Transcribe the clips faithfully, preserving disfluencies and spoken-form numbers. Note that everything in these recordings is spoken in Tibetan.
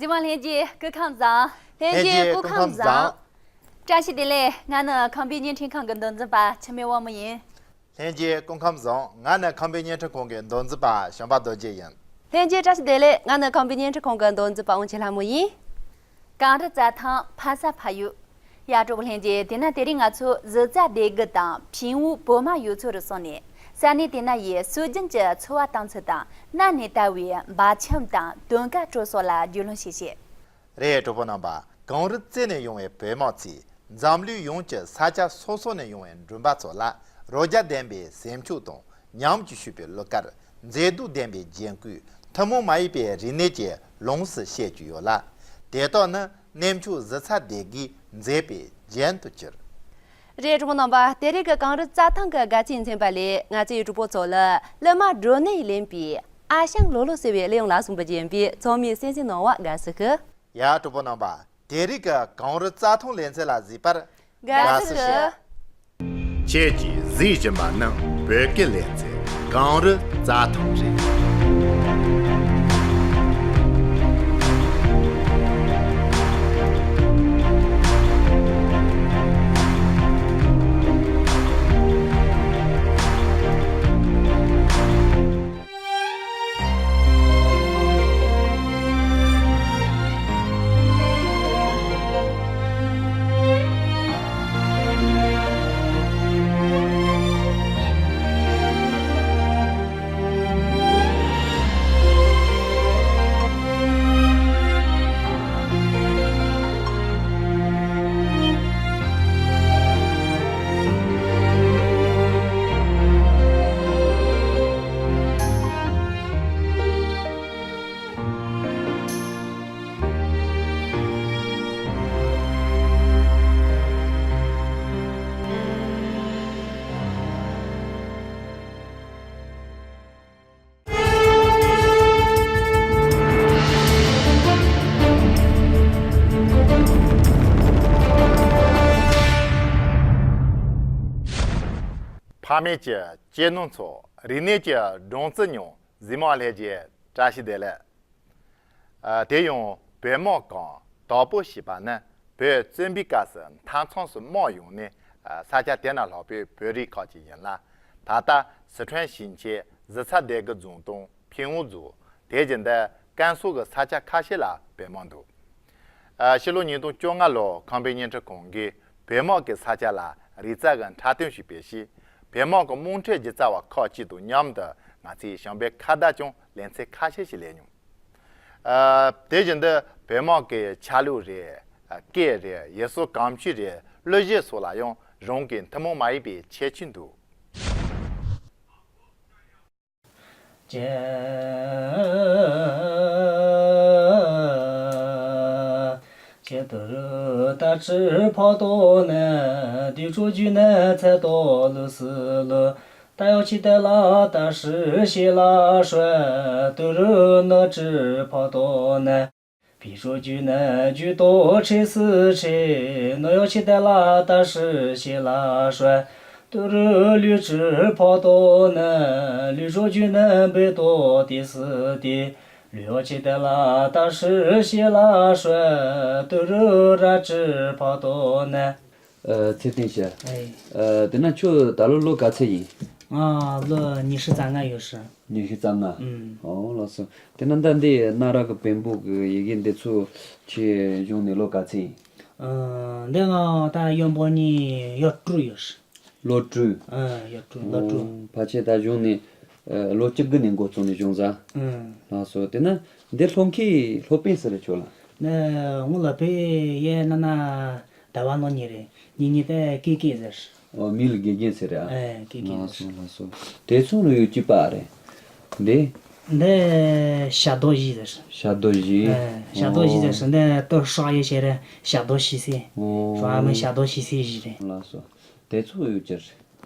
གཟིགས་མོ་ལྷན་རྒྱས་སྐུ་ཁམས་བཟང་། ལྷན་རྒྱས་སྐུ་ཁམས་བཟང་། བཀྲ་ཤིས་བདེ་ལེགས། ང་ནི་ཁམས་པའི་བརྙན་འཕྲིན་ཁང་གི་མདོ་འཛིན་པ་འཆི་མེད་དབང་མོ་ཡིན། ལྷན་རྒྱས་སྐུ་ཁམས་བཟང་། ང་ནི་ཁམས་པའི་བརྙན་འཕྲིན་ཁང་གི་མདོ་འཛིན་པ་བྱམས་པ་རྡོ་རྗེ་ཡིན། ལྷན་རྒྱས་བཀྲ་ཤིས་བདེ་ལེགས། ང་ནི་ཁམས་པའི་བརྙན་འཕྲིན་ཁང་གི་མདོ་འཛིན་པ་དབང་ཆེན་ལྷ་མོ་ཡིན། གངས་རི་རྩྭ་ཐང་ཕ་ས་ཕ་ཡུལ། ཡ། གྲོགས་པོ་ལྷན་རྒྱས། དེ་ན་དེ་རིང་ང་ཚོ་གཞིས་རྩེ་སྡེ་དགུ་དང་ཕྱེད་དབུས་བོད་དམག་ཡུལ་ཚོ་རུ་སོང་ནས། ས་གནས་དེ་ན་ཡི་སྲོལ་རྒྱུན་གྱི་འཚོ་བ་དང་ཚུལ་དང་། གནའ་ནས་དར་བའི་འབའ་ཁྱིམ་དང་དོན་དཀར་སྤྲོ་སོགས་ལ་རྒྱུས་ལོན་བྱེད་བཤད། རེད། གྲོགས་པོ་རྣམ་པ། གངས་རི་རྩེ་ནས་ཡོང་བའི་བོད་དམག་ཚོས་འཛམ་གླིང་ཡོངས་ཀྱི་ས་ཆ་སོ་སོ་ནས་ཡོང་བའི་མགྲོན་པོ་ཚོ་ལ་རོ་བརྒྱ་ལྡན་པའི་སེམས་ཤུགས་དང་ཉམས་ཀྱིས་ཕྱུག་པའི་གླུ་གར། མཛེས་སྡུག་ལྡན་པའི་རྒྱན་གོས། ཐུན་མོང་མ་ཡིན་པའི་རིག་གནས་ཀྱི་ལོངས་སུ་སྤྱད་ཀྱི་ཡོད་ལ། དེ་དག་ནི་གནས་མཆོག་གཞིས་རྩེ་སྡེ་དགུའི་མཛེས་པའི་རྒྱན་དུ་གྱུར། རེད། གྲོགས་པོ་རྣམ་པ། དེ་རིང་གི་གངས་རི་རྩྭ་ཐང་གི་དགའ་ཚལ་མཚན་པ་ལས། ང་ཚོའི་གྲོགས་པོ་ཚོ་ལ་གླུ་མ་སྒྲོན་ནས་ལེན་པའི་ཨ་ཞང་ལོ་ལོ་ཟེར་བའི་གླུ་དབྱངས་ལ་སོགས་པ་བརྒྱན་པའི་ཚང་མས་གསན་གཟིགས་གནང་བ་དགའ་བསུ་ཞུ། ཡ། གྲོགས་པོ་རྣམ་པ། དེ་རིང་གི་གངས་རི་རྩྭ་ཐང་ལེ་ཚན་ལ་གཟིགས་པར་དགའ་བསུ་ཞུ། ཁྱེད་ཀྱིས་གཟིགས་བཞིན་པ་ནི་བོད་སྐད་ལེ་ཚན་གངས་རི་རྩྭ་ཐང་རེད། ཕ་མེས་ཀྱི་གཅེས་ནོར་ཚོ། རིག་གནས་ཀྱི་སྦྲང་རྩི་མྱོང་། གཟིགས་མོ་ལྷན་རྒྱས་བཀྲ་ཤིས་བདེ་ལེགས། ཨ། དེ་ཡང་བོད་དམག་གང་དོག་པོ་ཞེས་པ་ནི་བོད་བཙན་པོའི་སྐབས་སུ་མཐའ་མཚམས་སུ་དམག་ཡོང་ནས། ཨ། ས་ཆ་དེ་ན་ལྷག་པའི་བོད་རིགས་ཁག་ཅིག་ཡིན་ལ། ད་ལྟ་སི་ཁྲོན་ཞིང་ཆེན་གཞིས་རྩེ་སྡེ་དགུ་རྫོང་དང་ཕིན་ཝུ་རྫོང་། དེ་བཞིན་དུ་ཀན་སུའུ་གི་ས་ཆ་ཁ་ཤས་ལ་བོད་དམག་འདུག་ཨ། ཕྱི་ལོ་ཉིས་སྟོང་བཅོ་ལྔ་ལོར་ཁམས་པའི་བརྙན་འཕྲིན་ཁང་གིས་བོད་དམག་གི་ས་ཆ་ལ་རིག་རྩལ་གྱི་འཁྲབ་སྟོན་ཞིག་སྤེལ་ཞིང་། བོད་དམག་གི་དམག་ཁྲིད་སྒྱུ་རྩལ་བ་ཁག་ཅིག་དང་མཉམ་དུ་ང་ཚོས་བྱམས་པའི་ཁ་བརྡ་ཀྱང་ལེ་ཚན་ཁ་ཤས་ཤིག་ལེན་མྱོང་། ཨ། དེ་བཞིན་དུ་བོད་དམག་གི་ཆ་ལུགས་རེད། ཨ། སྐད་རེད། ཡུལ་སྲོལ་གོམས་གཤིས་རེད། གླུ་གཞས་སོགས་ལ་ཡང་རང་གི་ཐུན་མོང་མ་ཡིན་པའི་ཁྱད་ཆོས་འདུག་ཇེ། ཇེ་ཏུ་རུ་ཏ་ཧྲི་ཕོ་ཏོ་ནེ། དུས་ཆོས་རྒྱུད་ནེ་ཚེ་ཏོ་ལུ་སི་ལུ། ཏ་ཡོ་ཆི་ཏེ་ལ་ཏ་ཧྲི་ཤེ་ལ་ཧྲོ། ཏུ་རུ་ནོ་ཧྲི་ཕོ་ཏོ་ནེ། བི་ཆོས་རྒྱུད་ནེ་རྒྱུད་ཏོ་ཁྲི་སི་ཁྲི། ནོ་ཡོ་ཆི་ཏེ་ལ་ཏ་ཧྲི་ཤེ་ལ་ཧྲོ། ཏུ་རུ་ལུས་ཧྲི་ཕོ་ཏོ་ནེ། ལུས་ཆོས་རྒྱུད་ནེ་བེ་ཏོ་ཏི་སི་ཏི། ལུས་ཡོ་ཆི་ཏེ་ལ་ཏ་ཧྲི་ཤེ་ལ་ཧྲོ། ཏུ་རུ་ར་ཧྲི་ཕོ་ཏོ་ནེ། ཨ། ཚེ་བརྟན་ཤ། ཨེ། ཨ། དེ་ན་ཁྱོད་ད་ལོ་ལོ་ག་ཚོད་ཡིན། ང་ལོ་ཉི་ཤུ་རྩ་ལྔ་ཡོད་ཤི། ཉི་ཤུ་རྩ་ལྔ། ཨུམ། ཨོ་ལགས་སོ། དེ་ན་ད་འདི་གནའ་རབས་ཀྱི་བོན་པོ་གི་ཡི་གེ་འདི་ཚོ་ཁྱེད་གཞུང་ནས་ལོ་ག་ཚོད་ཡིན། ཨ། འདི་ང་ད་ཡོན་པོ་ནི་ཡོད་དྲུག་ཡོད་ཤི། ལོ་དྲུག་ཨ། ཡོད་དྲུག་ལོ་དྲུག་ཨོ། ཕལ་ཆེར་ད་གཞུང་ནས་ཨ། ལོ་བཅུ་དགུ་ནས་འགོ་བཙུགས་ནས་བྱུང་ས། ཨུམ། ལགས་སོ། དེ་ན་འདི་སློབ་མཁན་སློབ་དཔོན་སུ་རེད་ཁྱོད་ལ། ནི་ངོ་ལ་པེ་ཡེ་ན་ན་ད་བ་ནོ་ཉེ་རེད། ཉེ་ཉེ་ཏེ་ཀེ་ཀེ་ཟེར། ཨོ། མི་ལ་དགེ་རྒན་ཟེར་རེད་ཨ། ཨེ། ཀེ་ཀེ་ལགས་སོ་ཟེར། ལགས་སོ། དེ་ཚོ་ལ་ཡོད་ཀྱི་པ་རེད། འདི། འདི་ཞྭ་རྡོ་བཞི་ཟེར། ཞྭ་རྡོ་བཞི། ཨེ། ཞྭ་རྡོ་བཞི་ཟེར་ཨོ། ཟེར་འདི་ཏོ་ཧྲག་ཡེ་ཤེས་རེད། ཞྭ་རྡོ་ཞི་སེ། ཨོ། ཧྲ་མི་ཞྭ་རྡོ་ཞི་སེ་བཞི་རེད། ལགས་སོ། དེ་ཚོ་ཡོད་ཀྱི་རེད།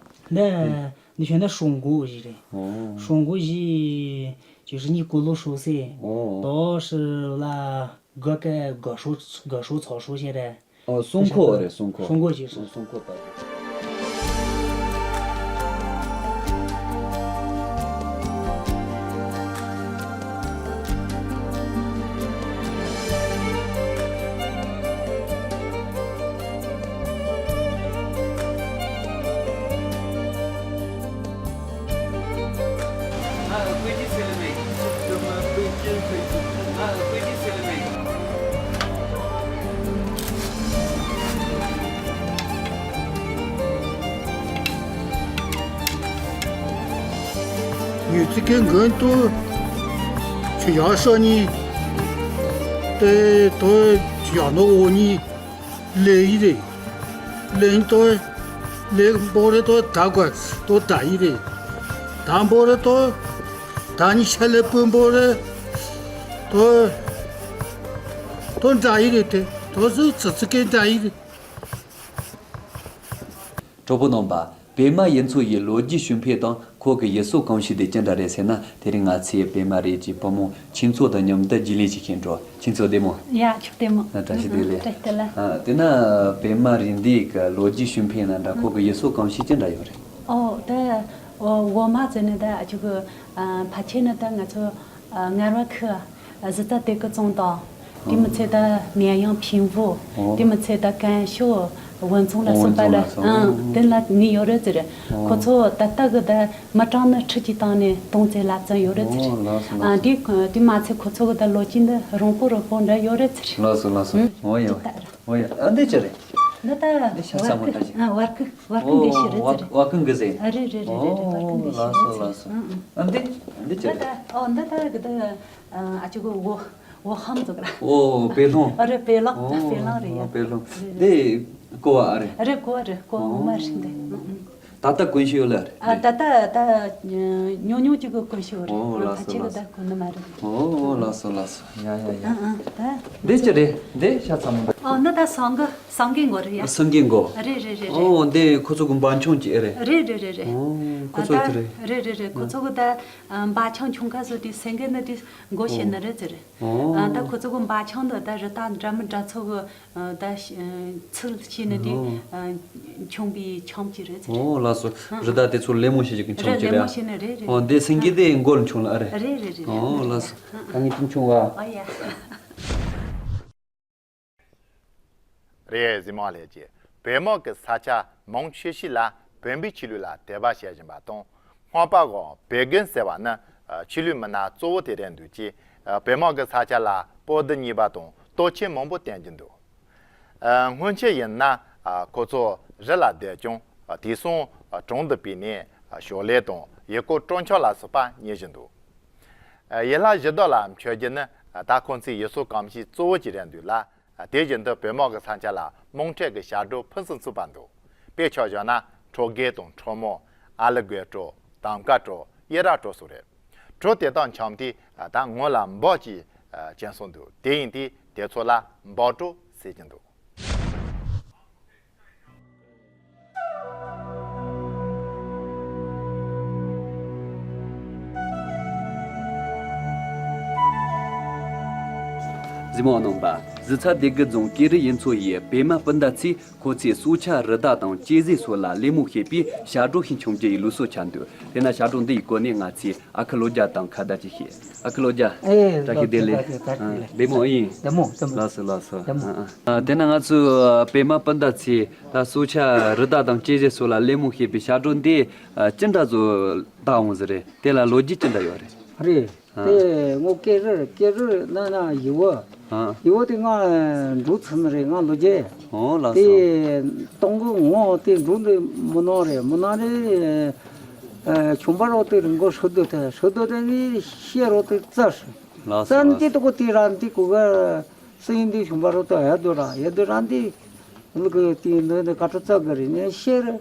འདི། འདི་ཞོན་ན་ཧྲུང་གོ་བཞི་རེད། ཨོ། ཧྲུང་གོ་བཞི། ཅི་ཧྲི་ནི་ཀུ་ལུ་ཧྲུ་སེ། ཨོ། དོ་ཧྲི་ལ་གོ་ཀེ་གོ་ཧྲུ་གོ་ཧྲུ་ཚོ་ཧྲུ་ཤེ་རེད། ཨོ། སྲུང་འཁོར་རེད། སྲུང་འཁོར། སྲུང་འཁོར་ཅི་ཧྲི། སྲུང་འཁོར་པ་རེད། ཙི་གེ་མགོན་དུ་ཆུ་ཡག་ཤོ་ནི་ཏེ་དོ་ཆུ་ཡག་ནོ་འོ་ནི་ལེ་ཡི་རེ། ལེ་ཡི་དོ་ལེ་འབོ་རེ་དོ་ད་གོ་དོ་ད་ཡི་རེ། ད་འབོ་རེ་དོ་ད་ནི་ཤ་ལེ་པུ་འབོ་རེ་དོ་དོ་འདྲ་ཡི་རེ། ཏེ་དོ་ཟུ་ཙི་ཙི་གེ་འདྲ་ཡི་རེ། གྲོགས་པོ་རྣམ་པ། པད་མ་ཡུལ་ཚོ་ཡི་ལོ་རྒྱུས་ཞུ་འཕེལ་དང་ཁོ་གི་ཡུལ་སྲོལ་གོམས་གཤིས་དེ་ཅི་འདྲ་རེད་ཟེར་ན། དེ་རིང་ང་ཚོས་པད་མ་རི་གི་བུ་མོ་ཁྱུང་མཚོ་དང་མཉམ་དུ་རྒྱུས་ལོན་བྱེད་མཁན་འགྲོ། ཁྱུང་མཚོ་བདེ་མོ། ཡ་ཁྱོད་བདེ་མོ། ཨ་བཀྲ་ཤིས་བདེ་ལེགས། བཀྲ་ཤིས་བདེ་ལེགས། ཨ་དེ་ན་པད་མ་རི་འདི་གི་ལོ་རྒྱུས་ཞུ་འཕེལ་ན་འདྲ། ཁོ་གི་ཡུལ་སྲོལ་གོམས་གཤིས་ཅི་འདྲ་ཡོད་རེད། ཨོ་ད་འོ་འོ་མ་ཟེར་ནས་ད་ཨ་ཅུ་གི་ཕ་ཆེ་ནི་ད་ང་ཚོ་ངར་བ་ཁུ་གཟི་རྩ་དེ་གི་བཙོང་དང་། དེ་མི་ཚད་ད་མེ་གཡང་ཕིང་བུ། ཨོ། དེ་མི་ཚད་ད་ཀན་ཤོ་བོན་ཚོང་ལ་སོགས་པ་ལ། བོན་ཚོང་ལ་སོགས། ཨང་དེ་ལ་ནི་ཡོད་རེད་ཟེར། ཨོ། ཁོ་ཚོ་ད་ལྟ་གི་ད་མི་གྲངས་ནི་ཁྲི་གཅིག་བཏང་ནས་སྟོང་ཙམ་ལ་ཙམ་ཡོད་རེད་ཟེར། ཨོ་ལགས་སོ་ལགས་ཨ་སོ། དེ་དེ་མ་ཚད་ཁོ་ཚོ་གི་ད་ལོ་རྒྱུས་འདི་རིང་པོ་རིང་པོ་འདྲ་ཡོད་རེད་ཟེར། ལགས་སོ་ལགས་སོ། ཨང་ཨོ་ཡ་དེ་ལྟར། ཨོ་ཡ། ཨ་འདི་ཅི་རེད། འདི་ད་འདི་ཤ་ཚ་མོ་འདྲ་ཞིག་ཨ་བར་ཀི་བར་ཀི་འགའ་ཤས་རེད་ཟེར། ཨོ་བར་ཀི་འགའ་ཤས། ཨ་རེད་རེད་རེད་རེད་རེད། བར་ཀི་འགའ་ཤས་རེད་ཟེར། ཨོ་ལགས་སོ་ལགས་སོ། ཨང་ཨང་། ཨ་འདི་འདི་ཅི་འདི་རེད། ད་ཨོ་འདི་ད་གི་ད་ཨ་ཅུ་གི་འོ་འོ་ཧམ་ཟེར་གི་ར། ཨོ་པེ་ལོང་། ཨ་རེད་པེ་ལོང་། ཨོ་པེ་ལོང་རེད་ཡ། ཨོ་པེ་ལོང་། རེད་རེད། འདི་ཀོ་བ་ཨ་རེད། རེད་ཀོ་བ་རེད། ཀོ་བ་ངོ་མ་རེད་འདི། ཨང་ཨང་། ད་ལྟ་གོན་ཤེས་ཡོད་ལ་རེད། ཨ་ད་ལྟ་ད་ཉུང་ཉུང་ཅིག་གི་གོན་ཤེས་ཡོད་རེད། ཨོ་ཨང་ལགས་སོ་ཕལ་ཆེར་ལགས་གི་སོ། ད་གོན་ནི་མ་རེད། ཨོ་ལགས་སོ་ལགས་སོ། ཡ་ཡ་ཡ། ཨང་ཨང་ད། འདི་ཅི་རེད། འདི་ཤ་ཚ་མོ་འདྲ། ཨོ་འདི་ད་སང་གི་སང་གི་མགོ་རེད་ཡ། སང་གི་མགོ། རེད་རེད་རེད་རེད། ཨོ་འདི་ཁོ་ཚོ་གི་འབའ་ཆང་ཅིག་ཨེ་རེད། རེད་རེད་རེད་རེད། ཨོ་ཁོ་ཨ་ཚོ་ད་དེ་རེད། རེད་རེད་རེད། ཁོ་ཨ་ཚོ་གི་ད་འབའ་ཆང་ཆུང་ཁ་བཟོ་དུས་སེང་གེ་ནི་དེ་མགོ་བཤད་ནི་རེད་ཟེར། ཨོ་ཨ་ད་ཁོ་ཚོ་གི་འབའ་ཆང་འདི་ད་རི་དྭགས་འདྲ་མི་འདྲ་ཚོ་གི་ཨ་ད་ཤ་ཚིལ་བྱས་ནི་དེ་ཨོ་ཨ་ཆང་པའི་ཆང་ཅིག་རེད་ཟེར། ཨོ་ལགས་སོ། ཨ་རི་དྭགས་དེ་ཚོ་ལད་མོ་བྱེད་ཀྱི་ཆང་རེད་ཅིག་ལད་རེད། མོ་བྱས་ནི་རེད་རེད། ཨོ་འདི་སེང་གེ་དེ་མགོ་ལ་མཆོང་ལ་ཨ་རེད། རེད་རེད་རེད་རེད། ཨོ་ལགས་སོ། ད་ངས་དེ་མཆོང་བ། ཨོ་ཡ། རེད། གཟིགས་མོ་ལྷན་རྒྱས། བོད་དམག་གི་ས་ཆ་མང་ཆེ་ཤོས་ལ་བོད་པའི་ཆོས་ལུགས་ལ་དད་པ་བྱེད་བཞིན་པ་དང་། སྔོན་པ་འོག་བོད་དགོན་ཟེར་བ་ནི་ཆོས་ལུགས་མི་སྣ་གཙོ་བོ་དེ་རེད་འདུག་ཅེས། བོད་དམག་གི་ས་ཆ་ལ་པོ་ཏི་གཉིས་པ་དང་ལྟོ་ཆས་མང་པོ་བསྟན་གྱི་འདུག་སྔོན་ཆད་ཡིན་ན་ཁོ་ཚོ་རི་ལ་བསྡད་ཀྱང་དེང་སང་གྲོང་དུ་ཕེབས་ནས་ཞོར་ལས་དང་ཡུལ་སྐོར་སྤྲོ་འཆམ་ལ་སོགས་པ་གཉེར་བཞིན་འདུག་ཡུལ་ལྷ་གཞི་བདག་ལ་མཆོད་རྒྱུ་ནི་ད་ཁོང་ཚོའི་ཡུལ་སྲོལ་གོམས་གཤིས་གཙོ་བོ་ཅིག་རེད་འདུག་ལ། དེ་བཞིན་དུ་བོད་དམག་གི་ས་ཆ་ལ་དམག་ཁྲལ་གྱི་ཞབས་བྲོ་ཕུན་སུམ་ཚོགས་པ་འདུག་དཔེ་ཆ་བཞག་ན་ཁྲོ་དགེ་དང་ཁྲོ་མོ། ཨ་ལི་དགོན་བྲོ། དམ་མཁའ་བྲོ། གཡུ་རལ་བྲོ་སོགས་རེད། བྲོ་དེ་དག་འཆམ་དུས་ད་ངོ་ལ་འབག་ཅིག་ཅན་སོང་འདུག་དེ་ཡིན་དུས་དེ་ཚོ་ལ་འབག་བྲོ་ཟེར་གྱི་འདུག་གཟིགས་མོ་རྣམ་པ། གཟི་ཚ་སྡེ་དགུ་རྫོང་ཀེ་རི་ཡུལ་ཚོ་ཡི་པད་མ་སྤུན་ཟླ་ཚོས་ཁོ་ཚོའི་སྲོག་ཆགས་རི་དྭགས་དང་ཅི་ཟེར་སོགས་ལ་ལད་མོ་བྱེད་པའི་ཞབས་བྲོ་ཞིག་འཆམ་རྒྱུ་ཡི་ལུགས་སྲོལ་ཆགས་འདུག་དེས་ན་ཞབས་བྲོ་འདི་ཡི་སྐོར་ནས་ང་ཚོས་ཨ་ཁུ་ལོ་རྒྱ་དང་ཁ་བརྡ་ཅིག་བྱེད། ཨ་ཁུ་ལོ་རྒྱ། ཨེ་བཀྲ་ཤིས་བདེ་ལེགས། ལགས་སོ། ཨ་བདེ་མོ་ཡིན། བདེ་མོ་བདེ་མོ། ལགས་སོ་ལགས་སོ། བདེ་མོ། ཨ་ཨ། དེས་ན་ང་ཚོའི་པད་མ་སྤུན་ཟླ་ཚོས་ད་སྲོག་ཆགས་རི་དྭགས་དང་ཅི་ཟེར་སོགས་ལ་ལད་མོ་བྱེད་པའི་ཞབས་བྲོ་འདི་ཅི་འདྲ་བཟོ་བཏང་འོང་ཟེར་རེད། དེ་ལ་ལོ་རྒྱུས་ཅི་འདྲ་ཡོད་རེད། རེད། ཨ། དེ་ངོ་ཀེ་རི་ཀེ་རི་ན་ན་ཡི་བོ། ཨ། ཡི་བོ་དེ་ང་འབྲོག་ཚང་ནི་རེད། ང་ལོ་རྒྱས། ཨོ་ལགས་སོ། དེ་སྟོང་གི་ངོ་དེ་འབྲོག་འདི་མི་ནང་རེད། མི་ནང་རེད། ཨ་ཆུང་པ་རོགས་དེ་རིང་གོ་ཧྲུ་དུ་དེ་ཧྲུ་དུ་དེ་ངའི་ཤེས་རོགས་དེ་རྩ་ཧྲི། ལགས་སོ། རྩ་ནི་དེ་ལགས་སོ། དུ་གོ་དེ་ར་འདི་གོ་ག་སེང་འདི་ཆུང་པ་རོགས་དེ་ཡ་དུ་ར་ཡ་དུ་ར་འདི། ལུ་གུ་དེ་ནི་ནི་ཀ་ཁྲ་ཙག་གི་རེད། ནི་ཤེས་རེད།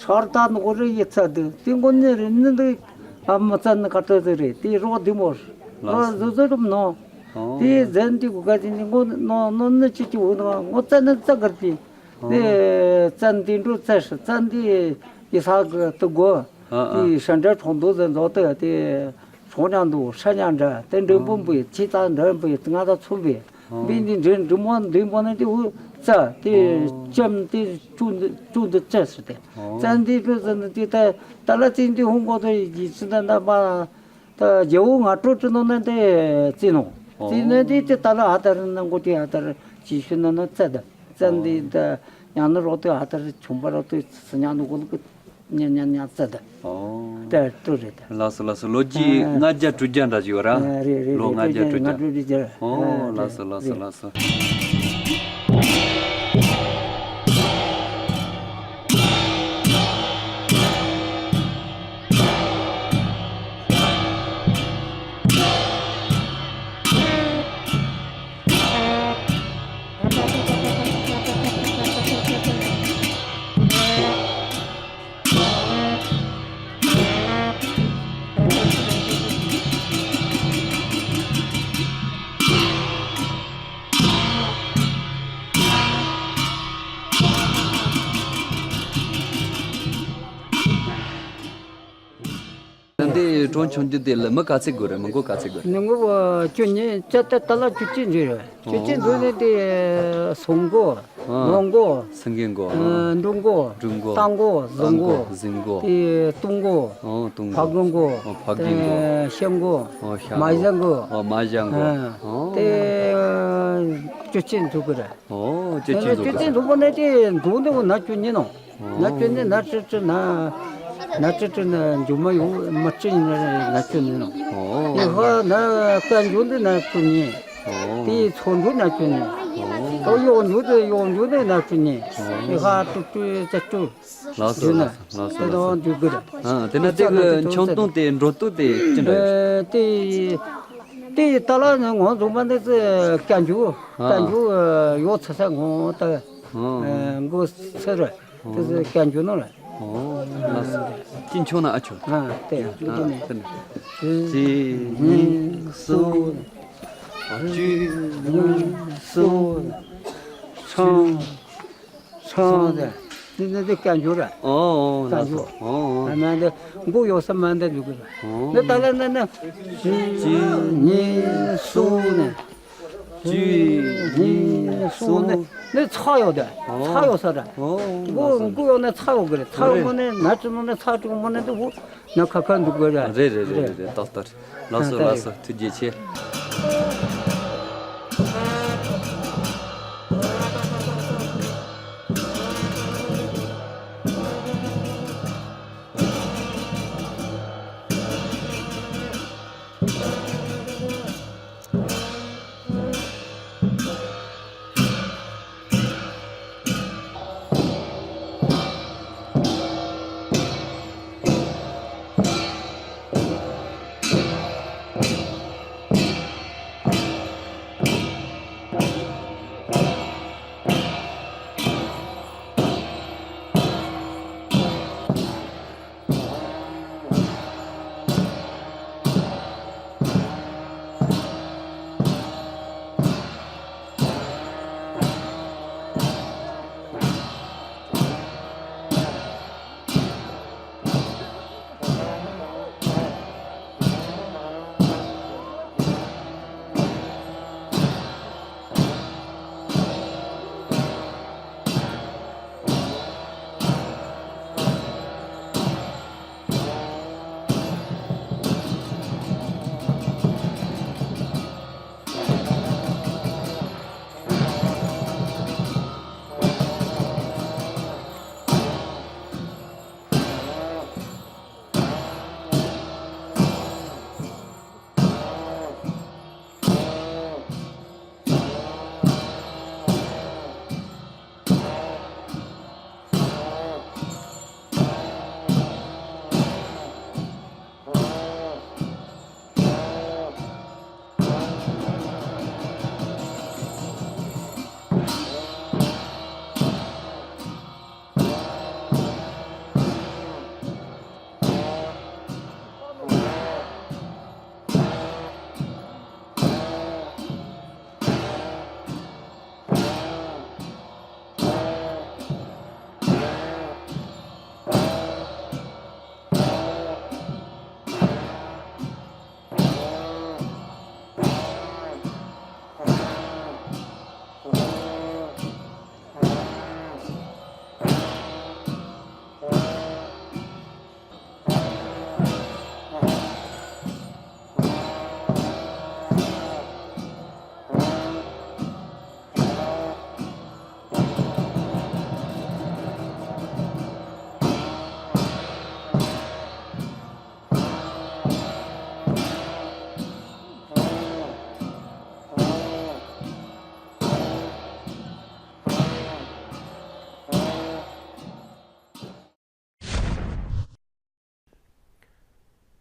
ཧྲར་ད་ནི་གོ་རེ་ཡི་ཚ་དུ་དེ་མགོ་ནི་རེད། ནི་འདི་ཨ་མི་ཚ་ནི་ཀ་ཁྲ་དུ་རེད། དེ་རོགས་དེ་མོ་རེད། ལགས་རོགས་ཟོ་ཟོ་རུམ་ནོ། ཨོ། དེ་ཟན་དེ་གུ་ག་དེ་ནི་མགོ་ནོ་ནོ་ནི་ཅི་ཅི་འོ་ནོ་མགོ་ཙ་ནི་ཙག་གི་རེད། དེ་ཨོ། ཙན་དེ་འགྲོ་ཙ་ཧྲི་ཙན་དེ་ཡི་ས་གི་དུ་གོ། ཨ་ཨ། དེ་ཧྲ་འདྲ་ཁྲོང་དུ་ཟན་ཟོ་དུ་དེ། སྲོག་ཉག་འདུག་ཧྲ་ཉག་འདྲ་དེ་འདྲ་ཨོ། སྤུན་པོས་ཁྱི་ཚ་འདྲ་པོས་ང་དང་མཚུངས་པས། ཨོ། འབུ་འདི་འདྲེ་འབྲི་མོ་འདི་མོ་ནི་འདི་འུ་ཙ་དེ་ཨོ། ལྕམ་དེ་ཅུང་འདི་ཅུང་འདི་ཙ་ཟེར་ཏེ། ཨོ། ཙ་འདི་ཅུང་ཟེར་ནི་འདི་ད་ད་ལ་ཙི་འདི་ཧུང་གོ་དོ་ཡི་ཙི་ད་ད་མ་ད་རྒྱལ་བོ་ང་སྤྲོ་ཅི་ནོ་ན་དེ་ཙི་ནོ། ཨོ། ཙི་ནི་འདི་ཙི་ད་ལ་ཧ་ད་རི་ན་མགོ་དེ་ཧ་ད་རི་ཅི་ཤུ་ན་ན་ཙ་ད་ཙ་འདི་ད་ཉག་ནི་རོ་དེ་ཧ་ད་རི་ཆུང་པ་རོ་དེ་ཙི་ཉག་ནི་གོ་ལུ་གི་ཉ་ཉ་ཉ་ཙ་ད། ཨོ། ད་ཏུ་རེད་ད། ལགས་སོ་ལགས་སོ། ལོ་རྒྱུས་ཨ། ལྔ་བརྒྱ་དྲུག་བརྒྱ་འདྲ་ཞིག་ཡོད་ར། ཨ་རེད་རེད་ལོ་ལྔ་བརྒྱ་དྲུག་བརྒྱ། ལྔ་དྲུག་བརྒྱ། ཨོ་ཨ་ལགས་སོ་རེད་ལགས་སོ་ལགས་སོ། ཁོང་ཆུང་རྒྱུ་དེ་ལ་མི་ག་ཚད་དགོས་རེད། མི་མགོ་ག་ཚད་དགོས་རེད། མི་མགོ་བཅུ་གཉིས་བཅུ་དེ་ད་ལ་བཅུ་གཅིག་འདྲ་རེད། བཅུ་གཅིག་འདྲ་ནི་དེ་སོང་མགོ། ཨ། ལོང་མགོ། སེང་གེ་མགོ། ཨ། འབྲུ་མགོ། འབྲུ་མགོ། རྟ་མགོ། གཟིག་མགོ། གཟིག་མགོ། དེ་སྟོང་མགོ། ཨོ། སྟོང་མགོ། ཕག་མགོ་མགོ། ཨོ། ཕག་གི་མགོ། དེ་ཤ་མགོ། ཨོ། ཤ་མགོ། མ་ཞ་མགོ། ཨོ། མ་ཞ་མགོ། ཨ། ཨོ། དེ་བཅུ་གཅིག་འདྲ་གི་རེད། ཨོ། བཅུ་གཅིག་འདྲ་གི་རེད། བཅུ་གཅིག་འདྲ་པོ་ནི་དེ་འདྲ་ནི་ན་བཅུ་གཉིས་ནང་། ན་བཅུ་གཉིས། ན་བཅུ་གཅིག། ན་ན་བཅུ་གཅིག་ན་མཇུག་མ་ཡོད། མི་གཅིག་ཡིན་ན་ན་བཅུ་གཉིས་ནང་། ཨོ། དེ་ཧ་ན་སྐད་འཇུག་འདི་ན་བཅུ་གཉིས། ཨོ། དེ་ཚོ་འདུ་ན་བཅུ་གཉིས། ཨོ། ད་གཡོག་འཇུག་དེ་གཡོག་འཇུག་འདི་ན་བཅུ་གཉིས། ཨོ། དེ་ཧ་དྲུག་ཅུ་རྩ་བཅུ། ལགས་སོ། ལགས་སོ། ལགས་སོ། དེ་དང་འདྲ་གི་རེད། ཨ། དེ་ན་དེ་གི་ཆང་བཏུང་དེ་འགྲོ་དུས་དེ་ཅི་འདྲ་རེད། ཨ། དེ་དེ་ད་ལ་ནི་ངོ་རྫོང་པ་འདི་ཚེ་སྐད་འཇུག་ཨ། སྐད་འཇུག་ཡོད་ཚེ་ས་ངོ་ད། ཨ། མགོ་ཚེ་རེད། དེ་ཚེ་སྐད་འཇུག་ནོ་རེད། ཨོ། ལགས་སོ། ཅི་མཆོག་ན་ཨ་ཆོ། ཨ། དེ་ཡང་ཨ། དེ་ནས་དེ་ནས་གཅིག་གཉིས་གསུམ། ཨ། གཅིག་གཉིས་གསུམ། ཆང་། ཆང་དེ་ནི་ནི་དེ་སྐད་འཇུག་རེད། ཨོ། ཨོ། སྐད་འཇུག་ལགས་སོ། ཨོ། ཨོ། ཨ། མ་འདི་མགོ་ཡོད་ས་མ་འདི་འཇུག་གི་རེད། ཨོ། འདི་ད་ལ་ནི་ནི་གཅིག་གཉིས་གསུམ་ནས། གཅིག་གཉིས་གསུམ་ནི་ནི་ཚག་ཡོད་དེ། ཨོ། ཚག་ཡོད་ས་རེད། ཨོ། མགོ་ལགས་སོ། མགོ་ཡོད་ན་ཚག་ཡོད་གི་རེད། ཚག་ཡོད་མོ་ནི་ན་ཅི་མོ་ནི་ཚག་ཅིག་མོ་ནི་འདི་འུ་ན་ཁ་ཁ་འདུག་གི་རེད། རེད་རེད་རེད་རེད། ཏག་ཏག་རེད། ལགས་སོ། ཨ། ལགས་སོ། ཐུགས་རྗེ་ཆེ།